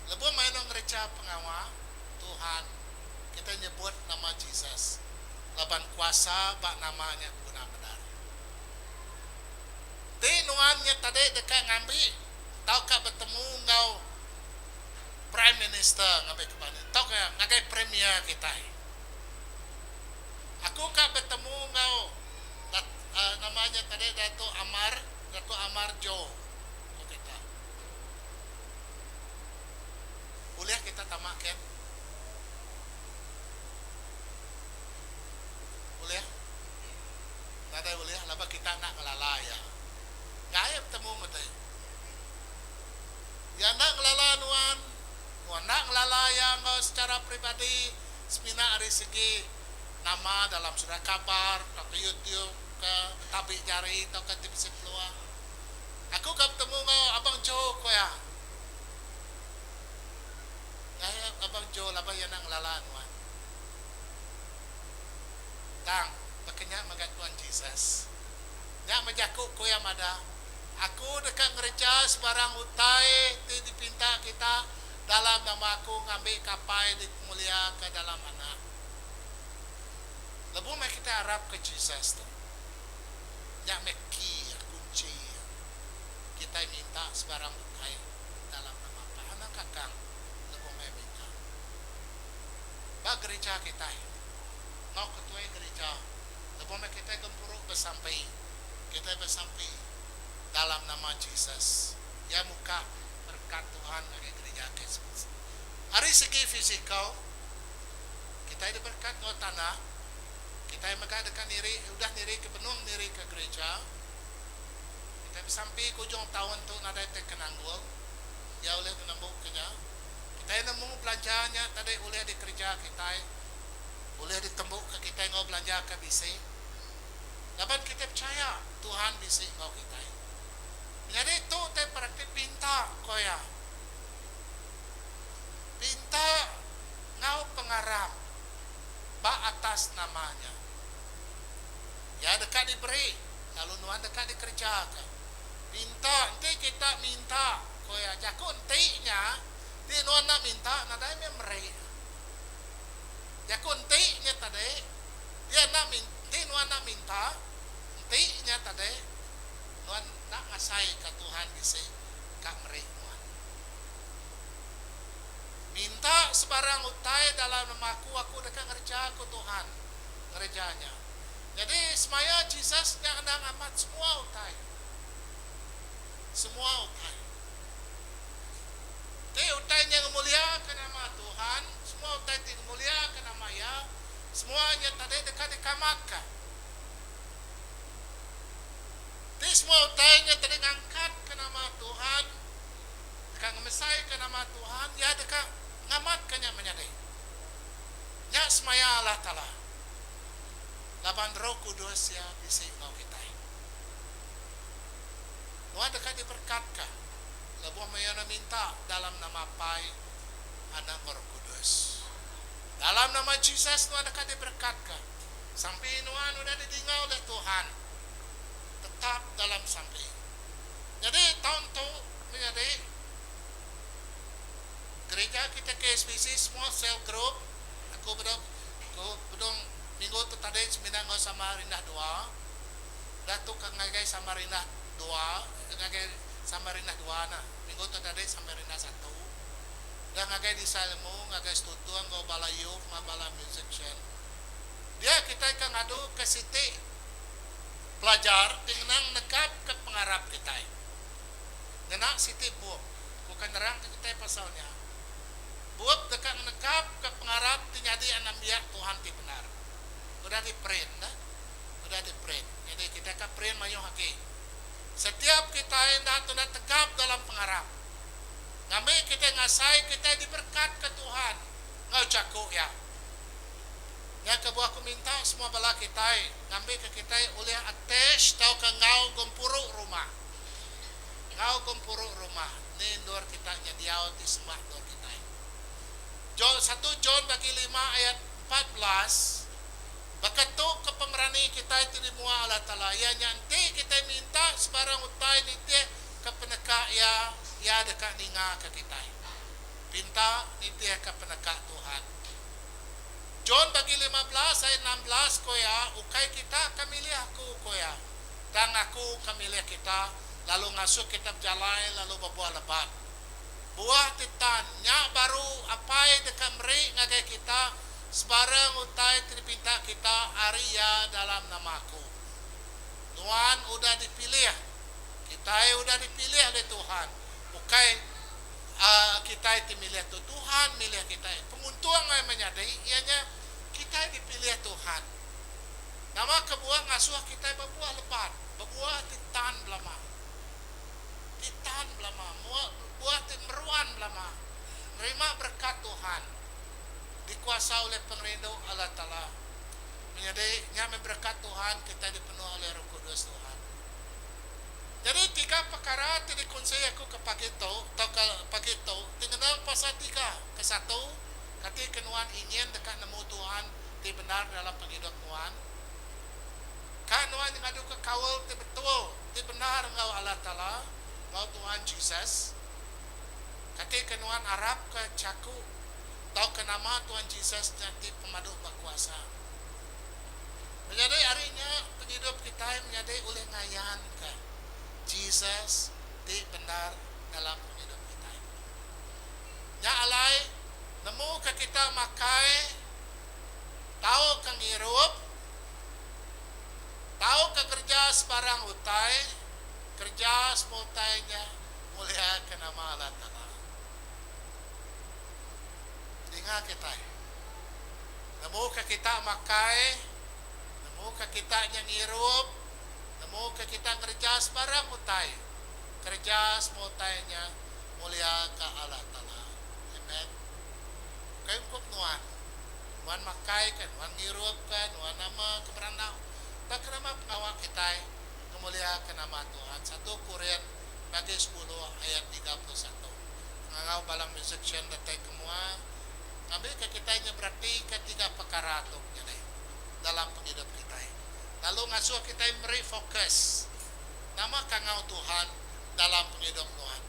lebuh maya enda ngereja pengawa Tuhan, kitai nyebut nama Jesus laban kuasa ba nama nya beguna bendar. Ti nuan nya tadi deka ngambi tauka betemu enggau Prime Minister ngambi ke banding tauka ngagai Premier kitai. Aku ka betemu enggau nama nya tadi Datuk Amar, Datuk Amar Joe ku kita. Ulih kita tama kin? Ulih? Nadai ulih laban kita enda ngelala iya. Enggai betemu meti. Iya enda ngelala nuan, nuan enda ngelala iya enggau secara peribadi semina ari segi nama dalam surat kabar tauka YouTube ke betabi jari tauka ti bisi peluang. Aku ka betemu enggau Abang Jo ku iya. Enggai Abang Jo laban iya enda ngelala nuan. Tang, baka nya mega Tuan Jesus. Nya meh jaku ku iya madah, Aku deka ngereja sebarang utai ti dipinta kita dalam nama Aku ngambika Apai dikemuliaka dalam Anak. Lebuh meh kitai arapka Jesus tu, nya meh key iya, kunchi iya. Kitai minta sebarang utai dalam nama Apai. Anang kakang lebuh meh minta. Ba gerija kitai enggau ketuai gerija lebuh meh kitai gempuru besampi, kitai besampi dalam nama Jesus. Iya muka berekat Tuhan ngagai gerija KSBC. Ari segi fizikal, kitai diberekat enggau tanah, kitai mega deka niri udah niri ke benung niri ke gerija. Kitai besampi ke ujung taun tu nadai tai ke nanggul, iya ulih ngenembuka nya. Kitai nemu belanja nya tadi ulih dikereja kitai, ulih ditembuka kitai enggau belanja ke bisi. Laban kitai pechaya Tuhan bisi enggau kitai. Menyadi tu tai bereti pinta, ko iya. Pinta enggau pengarap ba atas nama nya. Iya deka diberi lalu nuan deka dikerejaka. Pinta enti kita minta, ko iya. Jaku enti nya, ti nuan enda minta nadai meh meri. Jaku enti nya tadi, dia enda enti nuan enda minta, enti nya tadi nuan enda ngasaika Tuhan bisi ka meri nuan. Minta sebarang utai dalam nama aku, aku deka ngereja, ku Tuhan ngereja nya. Nyadi semaya Jesus nya endang amat semua utai. Semua utai. Ti utai nya ngemuliaka nama Tuhan, semua utai ti ngemuliaka nama Iya, semua nya tadi deka dikamatka. Ti semua utai nya tadi ngangkatka nama Tuhan, deka ngemesaika nama Tuhan, Iya deka ngamatka nya menyadi. Nya semaya Allah Taala. Laban Roh Kudus Iya bisi enggau kitai. Nuan deka diberekatka lebuh maya nuan minta dalam nama Apai, Anak enggau Roh Kudus. Dalam nama Jesus nuan deka diberekatka. Sampi nuan udah didinga ulih Tuhan. Tetap dalam sampi. Nyadi taun tu menyadi gerija kitai KSBC semua cell group aku bedau aku bedung minggu tu tadi semina enggau sama rindah dua. Udah tu ke ngagai Samarindah dua, ngagai Samarindah dua nah. Minggu tu tadi Samarindah satu. Udah ngagai Disa Ilmu, ngagai Stutong enggau bala youth enggau bala musician. Dia kitai ke ngadu ke siti pelajar ti ngenang negap ke pengarap kitai. Ngena siti bup, ku ke nerang ke kitai pasal nya. Bup deka ngenegap ke pengarap ti nyadi anembiak Tuhan ti bendar. Udah di print dah. Udah di print. Nyadi kitai ka print mayuh agi. Setiap kitai enda tunda tegap dalam pengarap. Ngambi kitai ngasai kitai diberekatka Tuhan enggau jaku Iya. Nya kebuah aku minta semua bala kitai ngambika kitai ulih attach tauka enggau gempuru rumah. Enggau gempuru rumah ni endur kita nyediau ti semak endur kitai. John satu John bagi lima ayat 14. Baka tu ke pemerani kitai ti di mua Allah Taala, iya nya enti kitai minta sebarang utai nitih ke peneka Iya, Iya deka ningaka kitai. Pinta nitih ke peneka Tuhan. John bagi 15 ayat 16 ko iya, Ukai kita ke milih aku, ko iya. Tang Aku ka milih kita, lalu ngasuh kita bejalai lalu bebuah lebat. Buah ti tan nya baru Apai deka meri ngagai kita sebarang utai ti dipinta kita ari Iya dalam nama Aku. Nuan udah dipilih. Kitai udah dipilih oleh Tuhan. Ukai kitai ti milih tu. Tuhan milih kitai. Penguntung ai menyadi iya nya kitai dipilih Tuhan. Nama kebuah ngasuh kitai bebuah lebat, bebuah ti tan belama. Ti tan belama, buah ti meruan belama. Nerima berekat Tuhan. Dikuasa oleh pengerindu Allah Taala. Menyadi nya meh berekat Tuhan kitai dipenuh oleh Roh Kudus Tuhan. Nyadi tiga pekara ti dikunsi aku ke pagi tu tauka pagi tu ti ngenang pasal tiga. Kesatu, kati ke nuan ingin deka nemu Tuhan ti bendar dalam pengidup nuan? Ka nuan ngaduka kaul ti betul ti bendar enggau Allah Taala enggau Tuhan Jesus? Kati ke nuan arapka jaku tauka nama Tuhan Jesus nya ti pemadu bekuasa? Menyadi ari nya, pengidup kitai menyadi ulih ngayanka Jesus ti bendar dalam pengidup kitai. Nya alai, nemuka kita makai tauka ngirup, tauka kereja sebarang utai, kereja semua utai nya muliaka nama Allah Taala. Dinga kitai. Nemuka kita makai, nemuka kita nya ngirup, nemuka kita ngereja sebarang utai, kereja semua utai nya muliaka Allah Taala. Amen. Ukai ungkup nuan. Nuan makai ka, nuan ngirup ka, nuan nama ke berandau. Tang ke nama pengawa kitai ngemuliaka nama Tuhan. Satu Korin bagi sepuluh ayat 31. Ngangau bala musician datai ke mua. Ngambika kitai nya beratika tiga pekara tu nyadi dalam pengidup kitai, lalu ngasuh kitai meri fokus nama kangau Tuhan dalam pengidup nuan.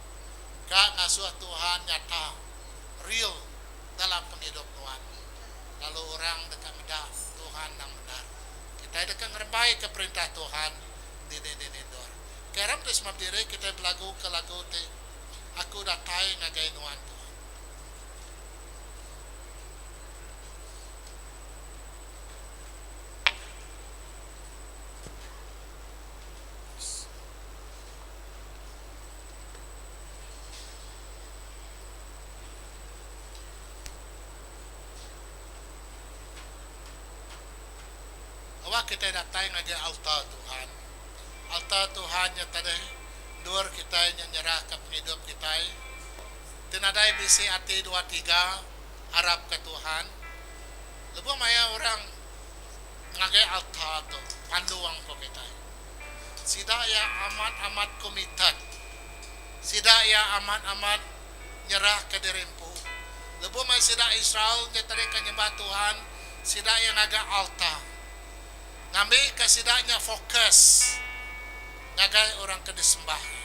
Ka ngasuh Tuhan nyata, real, dalam pengidup nuan, lalu orang deka meda Tuhan endang bendar. Kitai deka ngerembaika perintah Tuhan dini-dini endur. Ke arap ti semua bediri kitai belaguka lagu ti Aku Datai Ngagai Nuan Tuhan. Awak kitai datai ngagai altar Tuhan. Altar Tuhan nya tadi endur kitai nya nyerahka pengidup kitai. Ti nadai bisi ati dua tiga arap ka Tuhan. Lebuh maya orang ngagai altar tu pandung ko kitai. Sida iya amat-amat komited. Sida iya amat-amat nyerahka diri empu. Lebuh maya sida Israel nya tadi ka nyembah Tuhan, sida iya ngaga altar. Ngambika sida nya fokus ngagai orang ke disembah iya.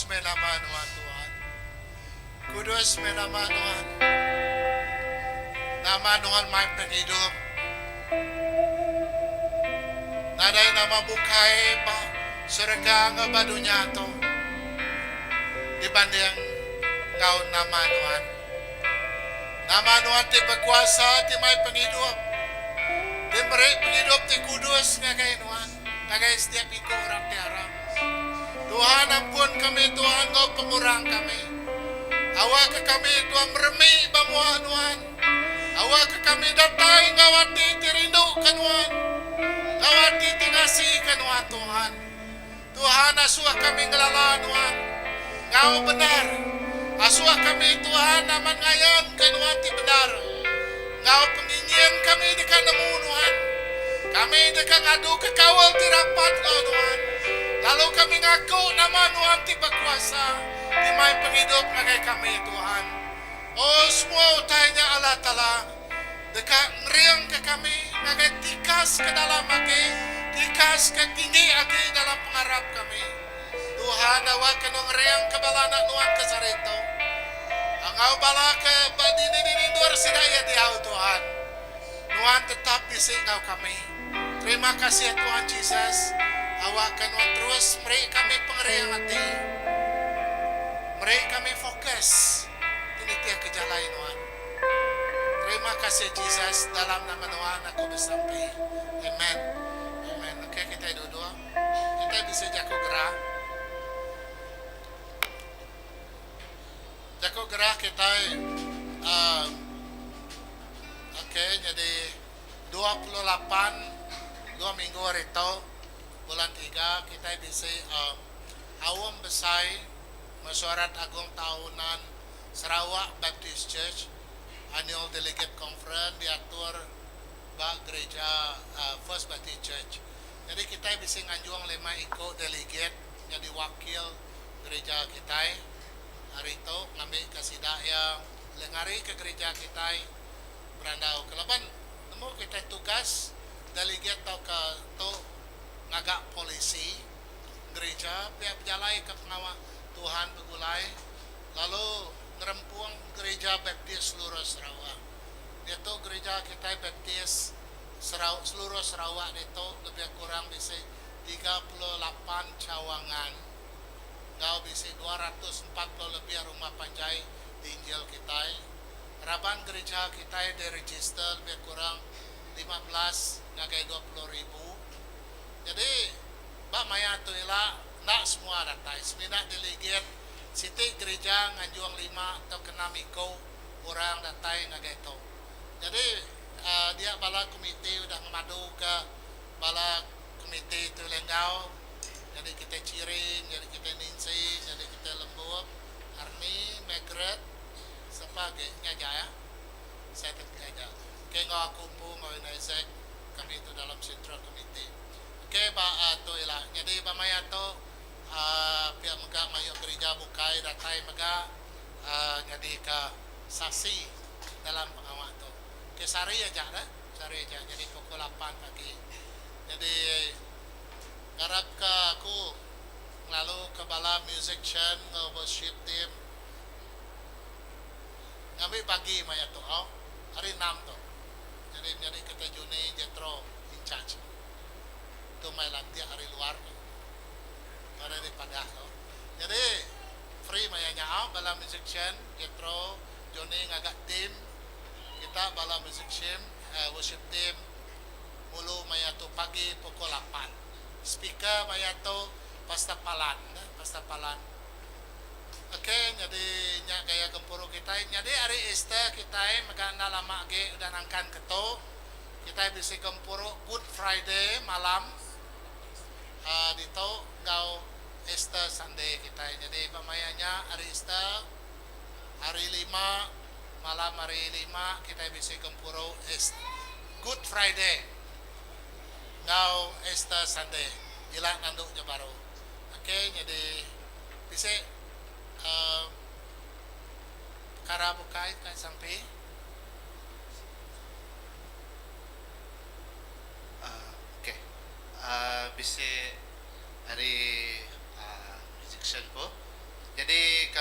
Kudus meh nama Nuan Tuhan. Kudus meh nama Nuan. Nama Nuan mai pengidup. Nadai nama bukai ba serega enggau ba dunya tu dibanding enggau nama Nuan. Nama Nuan ti bekuasa ti mai pengidup, ti meri pengidup ti kudus ngagai Nuan, ngagai setiap iku orang ti arap. Tuhan ampun kami Tuhan enggau pengurang kami. Awakka kami Tuhan meremi ba mua Nuan. Awakka kami datai enggau ati ti rinduka Nuan, enggau ati ti ngasika Nuan Tuhan. Tuhan asuh kami ngelala Nuan enggau bendar. Asuh kami Tuhan amat ngayanka Nuan ti bendar. Enggau pengingin kami deka nemu Nuan. Kami deka ngaduka kaul ti rapat enggau Nuan, lalu kami ngaku nama Nuan ti bekuasa ti mai pengidup ngagai kami, Tuhan. O semua utai nya Allah Taala deka ngeringka kami ngagai tikas ke dalam agi, tikas ke tinggi agi dalam pengarap kami. Tuhan awakka Nuan ngeringka bala anak Nuan ke sehari tu, enggau bala ke ba dini-dini endur sida iya diau, Tuhan. Nuan tetap bisi enggau kami. Terima kasih Tuhan Jesus, awakka Nuan terus meri kami pengering ati, meri kami fokus ti nitihka jalai Nuan. Terima kasih Jesus, dalam nama Nuan aku besampi. Amen. Amen. Okey kitai duduk. Kitai bisi jaku gerah. Jaku gerah kitai uhh okey nyadi 28 dua minggu ari tu bulan tiga kitai bisi uhh aum besai Mesyuarat Agung Tahunan Sarawak Baptist Church Annual Delegate Conference diatur ba gereja First Baptist Church. Nyadi kitai bisi nganjung lima iku delegate nyadi wakil gereja kitai hari tu ngambika sida iya ulih ngarika gereja kitai berandau ke laban nemu kitai tugas delegate tauka tu ngaga polisi gereja pia bejalaika pengawa Tuhan begulai lalu ngerempung Gerija Baptist seluruh Sarawak. Diatu gerija kitai Baptist Sarawak seluruh Sarawak ditu lebih kurang bisi 38 cawangan enggau bisi 240 lebih rumah panjai diinjil kitai. Raban gerija kitai direjister lebih kurang 15 ngagai 20 ribu. Nyadi ba maya tu ila enda semua datai semina delegate siti gerija nganjung lima tauka enam iku orang datai ngagai tu. Nyadi dia bala komiti udah ngemaduka bala komiti tu ulih enggau nyadi kitai Chiring, nyadi kitai Nancy, nyadi kitai Lembop, Arnie, Margaret, sapa agi nya aja ya. Saya ti aja. Okey enggau aku empu enggau Indai Isaac kami tu dalam central committee. Okey ba tu ila. Nyadi ba maya tu uhh pia mega mayuh gerija bukai datai mega uhh nyadika saksi dalam pengawa tu. Okey sehari aja dah, sehari aja nyadi pukul lapan pagi. Nyadi ngarap ka aku ngelalu ka bala musician enggau worship team ngambi bagi maya tu au hari enam tu. Nyadi menyadi kitai Juni Jethro in charge. Tu mai lantik ari luar tu. Nadai dipadah tu. Nyadi free maya nya au bala musician Jethro, Juni ngaga team kita bala musician worship team ngulu maya tu pagi pukul lapan. Speaker maya tu Pastor Palan, Pastor Palan. Ok nyadi nya gaya gempuru kitai. Nyadi hari Easter kitai mega enda lama agi udah nangkan ke tu. Kitai bisi gempuru Good Friday malam uhh ditu enggau Easter Sunday kitai. Nyadi ba maya nya hari Easter hari lima malam hari lima kitai bisi gempuru East Good Friday enggau Easter Sunday ila nandu nya baru. Ok nyadi bisi uhh pekara bukai ka sampi. Uhh ok uhh bisi ari uhh musician ko.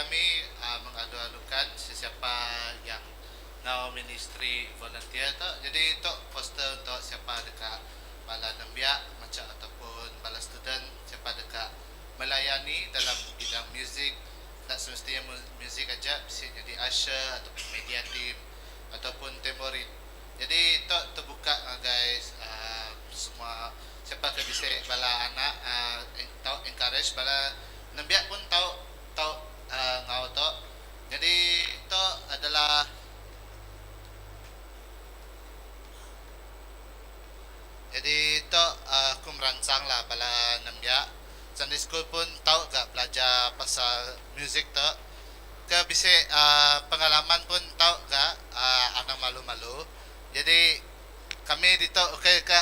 kami mengalu-alukan sesiapa yang enggau ministri volunteer tu. Jadi tu poster untuk siapa deka bala nembiak macha ataupun bala student siapa deka melayani dalam bidang muzik enda semestinya muzik aja bisi nyadi usher ataupun media team ataupun tambourine. Jadi tu tebuka ngagai semua siapa ke bisi bala anak tau encourage bala nembiak pun tau tau enggau tu. Nyadi tu adalah Nyadi tu aku meransang lah bala nembiak Sunday school pun tau ga belajar pasal music tu. Ke bisi pengalaman pun tau ga anang malu-malu. Jadi kami ditu ukai ka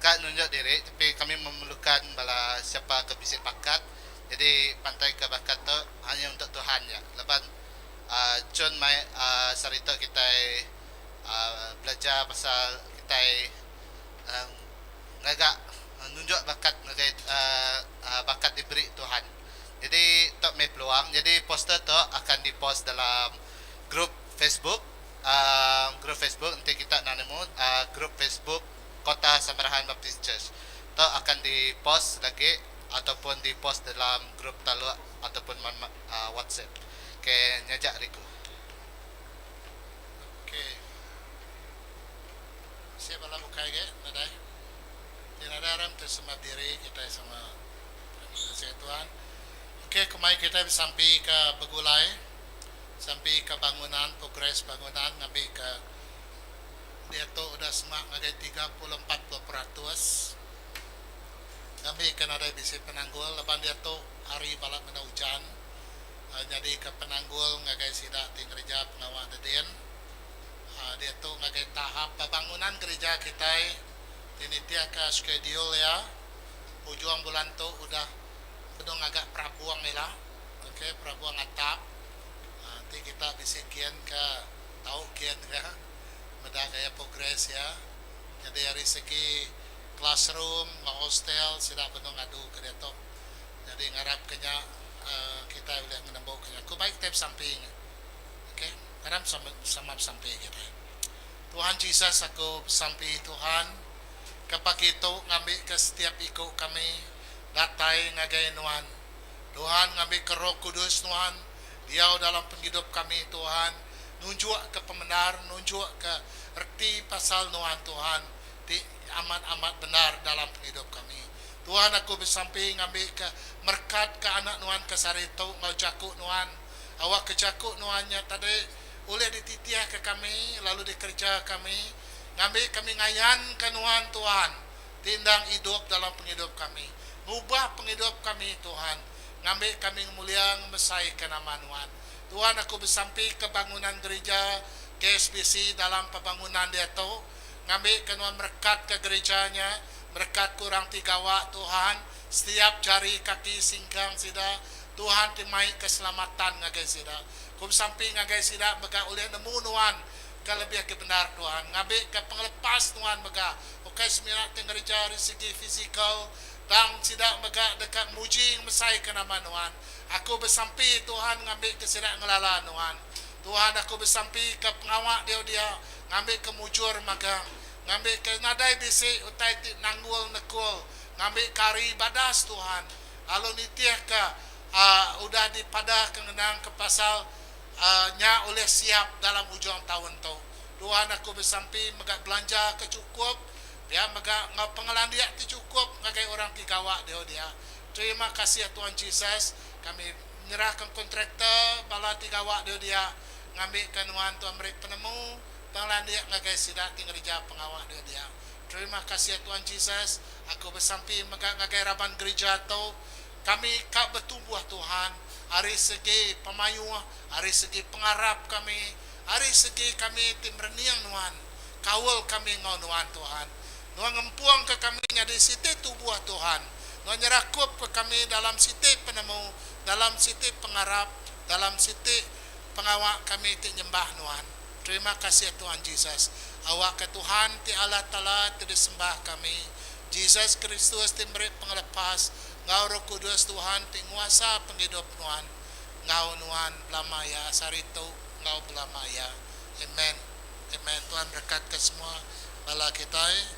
ka nunjuk diri tapi kami memerlukan bala siapa ke bisi bakat. Jadi pantai ke bakat tu hanya untuk Tuhan ja laban chun mai sehari tu kitai belajar pasal kitai ngaga nunjuk bakat ngagai bakat diberi Tuhan. Jadi tu meh peluang jadi poster tu akan dipost dalam group Facebook group Facebook enti kita enda nemu group Facebook Kota Samarahan Baptist Church. Tu akan dipost lagi ataupun dipost dalam group taluk ataupun WhatsApp. Okay nya aja ari ku. Okay. Bisi bala bukai agi nadai. Ti nadai aram ti sembah diri kitai sama. Terima kasih tuan. Okay kemai kitai besampi ka begulai sampi ka bangunan progress bangunan ngambi ka diatu udah semak ngagai 30 40%. Ngambi ke nadai bisi penanggul laban diatu hari balat meda ujan nyadi ke penanggul ngagai sida ti ngereja pengawa dedin. Diatu ngagai tahap pembangunan gerija kitai ti nitihka schedule iya ujung bulan tu udah benung ngaga perabung ila ok perabung atap enti kita bisi gin ke tau gin ke meda gaya progress iya. Nyadi ari segi classroom enggau hostel sida benung ngadu ke diatu. Nyadi ngarap ke nya kitai ulih ngenembu ke nya. Ku bai kitai besampi nya. Ok ngarap sama besampi kitai. Tuhan Jesus aku besampi Tuhan ke pagi tu ngambi ke setiap iku kami datai ngagai nuan. Tuhan ngambi ke Roh Kudus nuan diau dalam pengidup kami Tuhan nunjuk ke pemendar nunjuk ke reti pasal nuan Tuhan ti amat-amat bendar dalam pengidup kami. Tuhan aku besampi ngambi ke merekat ke anak nuan ke sehari tu enggau jaku nuan. Awak ke jaku nuan nya tadi ulih dititih ke kami lalu dikereja kami ngambi kami ngayan ke nuan Tuhan ti endang idup dalam pengidup kami. Ngubah pengidup kami Tuhan ngambi kami ngemulia ngemesai ke nama nuan. Tuhan aku besampi ke bangunan gerija KSBC dalam pembangunan diatu. Ngambika nuan merekatka gerija nya, merekatka orang ti gawa, Tuhan, setiap jari kaki singkang sida, Tuhan ti mai keselamatan ngagai sida. Ku besampi ngagai sida mega ulih nemu nuan ke lebih agi bendar, Tuhan. Ngambika pengelepas nuan mega ukai semina ti ngereja ari segi fizikal, tang sida mega deka muji ngemesaika nama nuan. Aku besampi, Tuhan, ngambika sida ngelala nuan. Tuhan, aku besampi ke pengawa diau dia ngambika mujur magang, ngambika nadai bisi utai ti nanggul nekul, ngambika hari badas Tuhan, lalu nitihka udah dipadahka ngenangka pasal nya ulih siap dalam ujung taun tu. Tuhan aku besampi mega belanja ke chukup, pia mega enggau pengelandik ti chukup ngagai orang ti gawa diau dia. Terima kasih Tuhan Jesus, kami nyerahka kontraktor bala ti gawa diau dia. Ngambika nuan Tuan meri penemu pengelandik ngagai sida ti ngereja pengawa deh dia. Terima kasih Tuan Jesus, aku besampi mega ngagai raban gerija tu, kami ka betumbuh Tuhan ari segi pemayuh, ari segi pengarap kami, ari segi kami ti merening nuan, kaul kami enggau nuan Tuhan. Nuan ngempungka kami nyadi siti tubuh Tuhan. Nuan nyerakupka kami dalam siti penemu, dalam siti pengarap, dalam siti pengawa kami ti nyembah Nuan. Terima kasih Tuhan Jesus. Awakka Tuhan ti Allah Taala ti disembah kami, Jesus Kristus ti meri pengelepas, enggau Roh Kudus Tuhan ti nguasa pengidup Nuan. Enggau nuan belama iya sehari tu enggau belama iya. Amen. Amen. Tuhan berekatka semua bala kitai.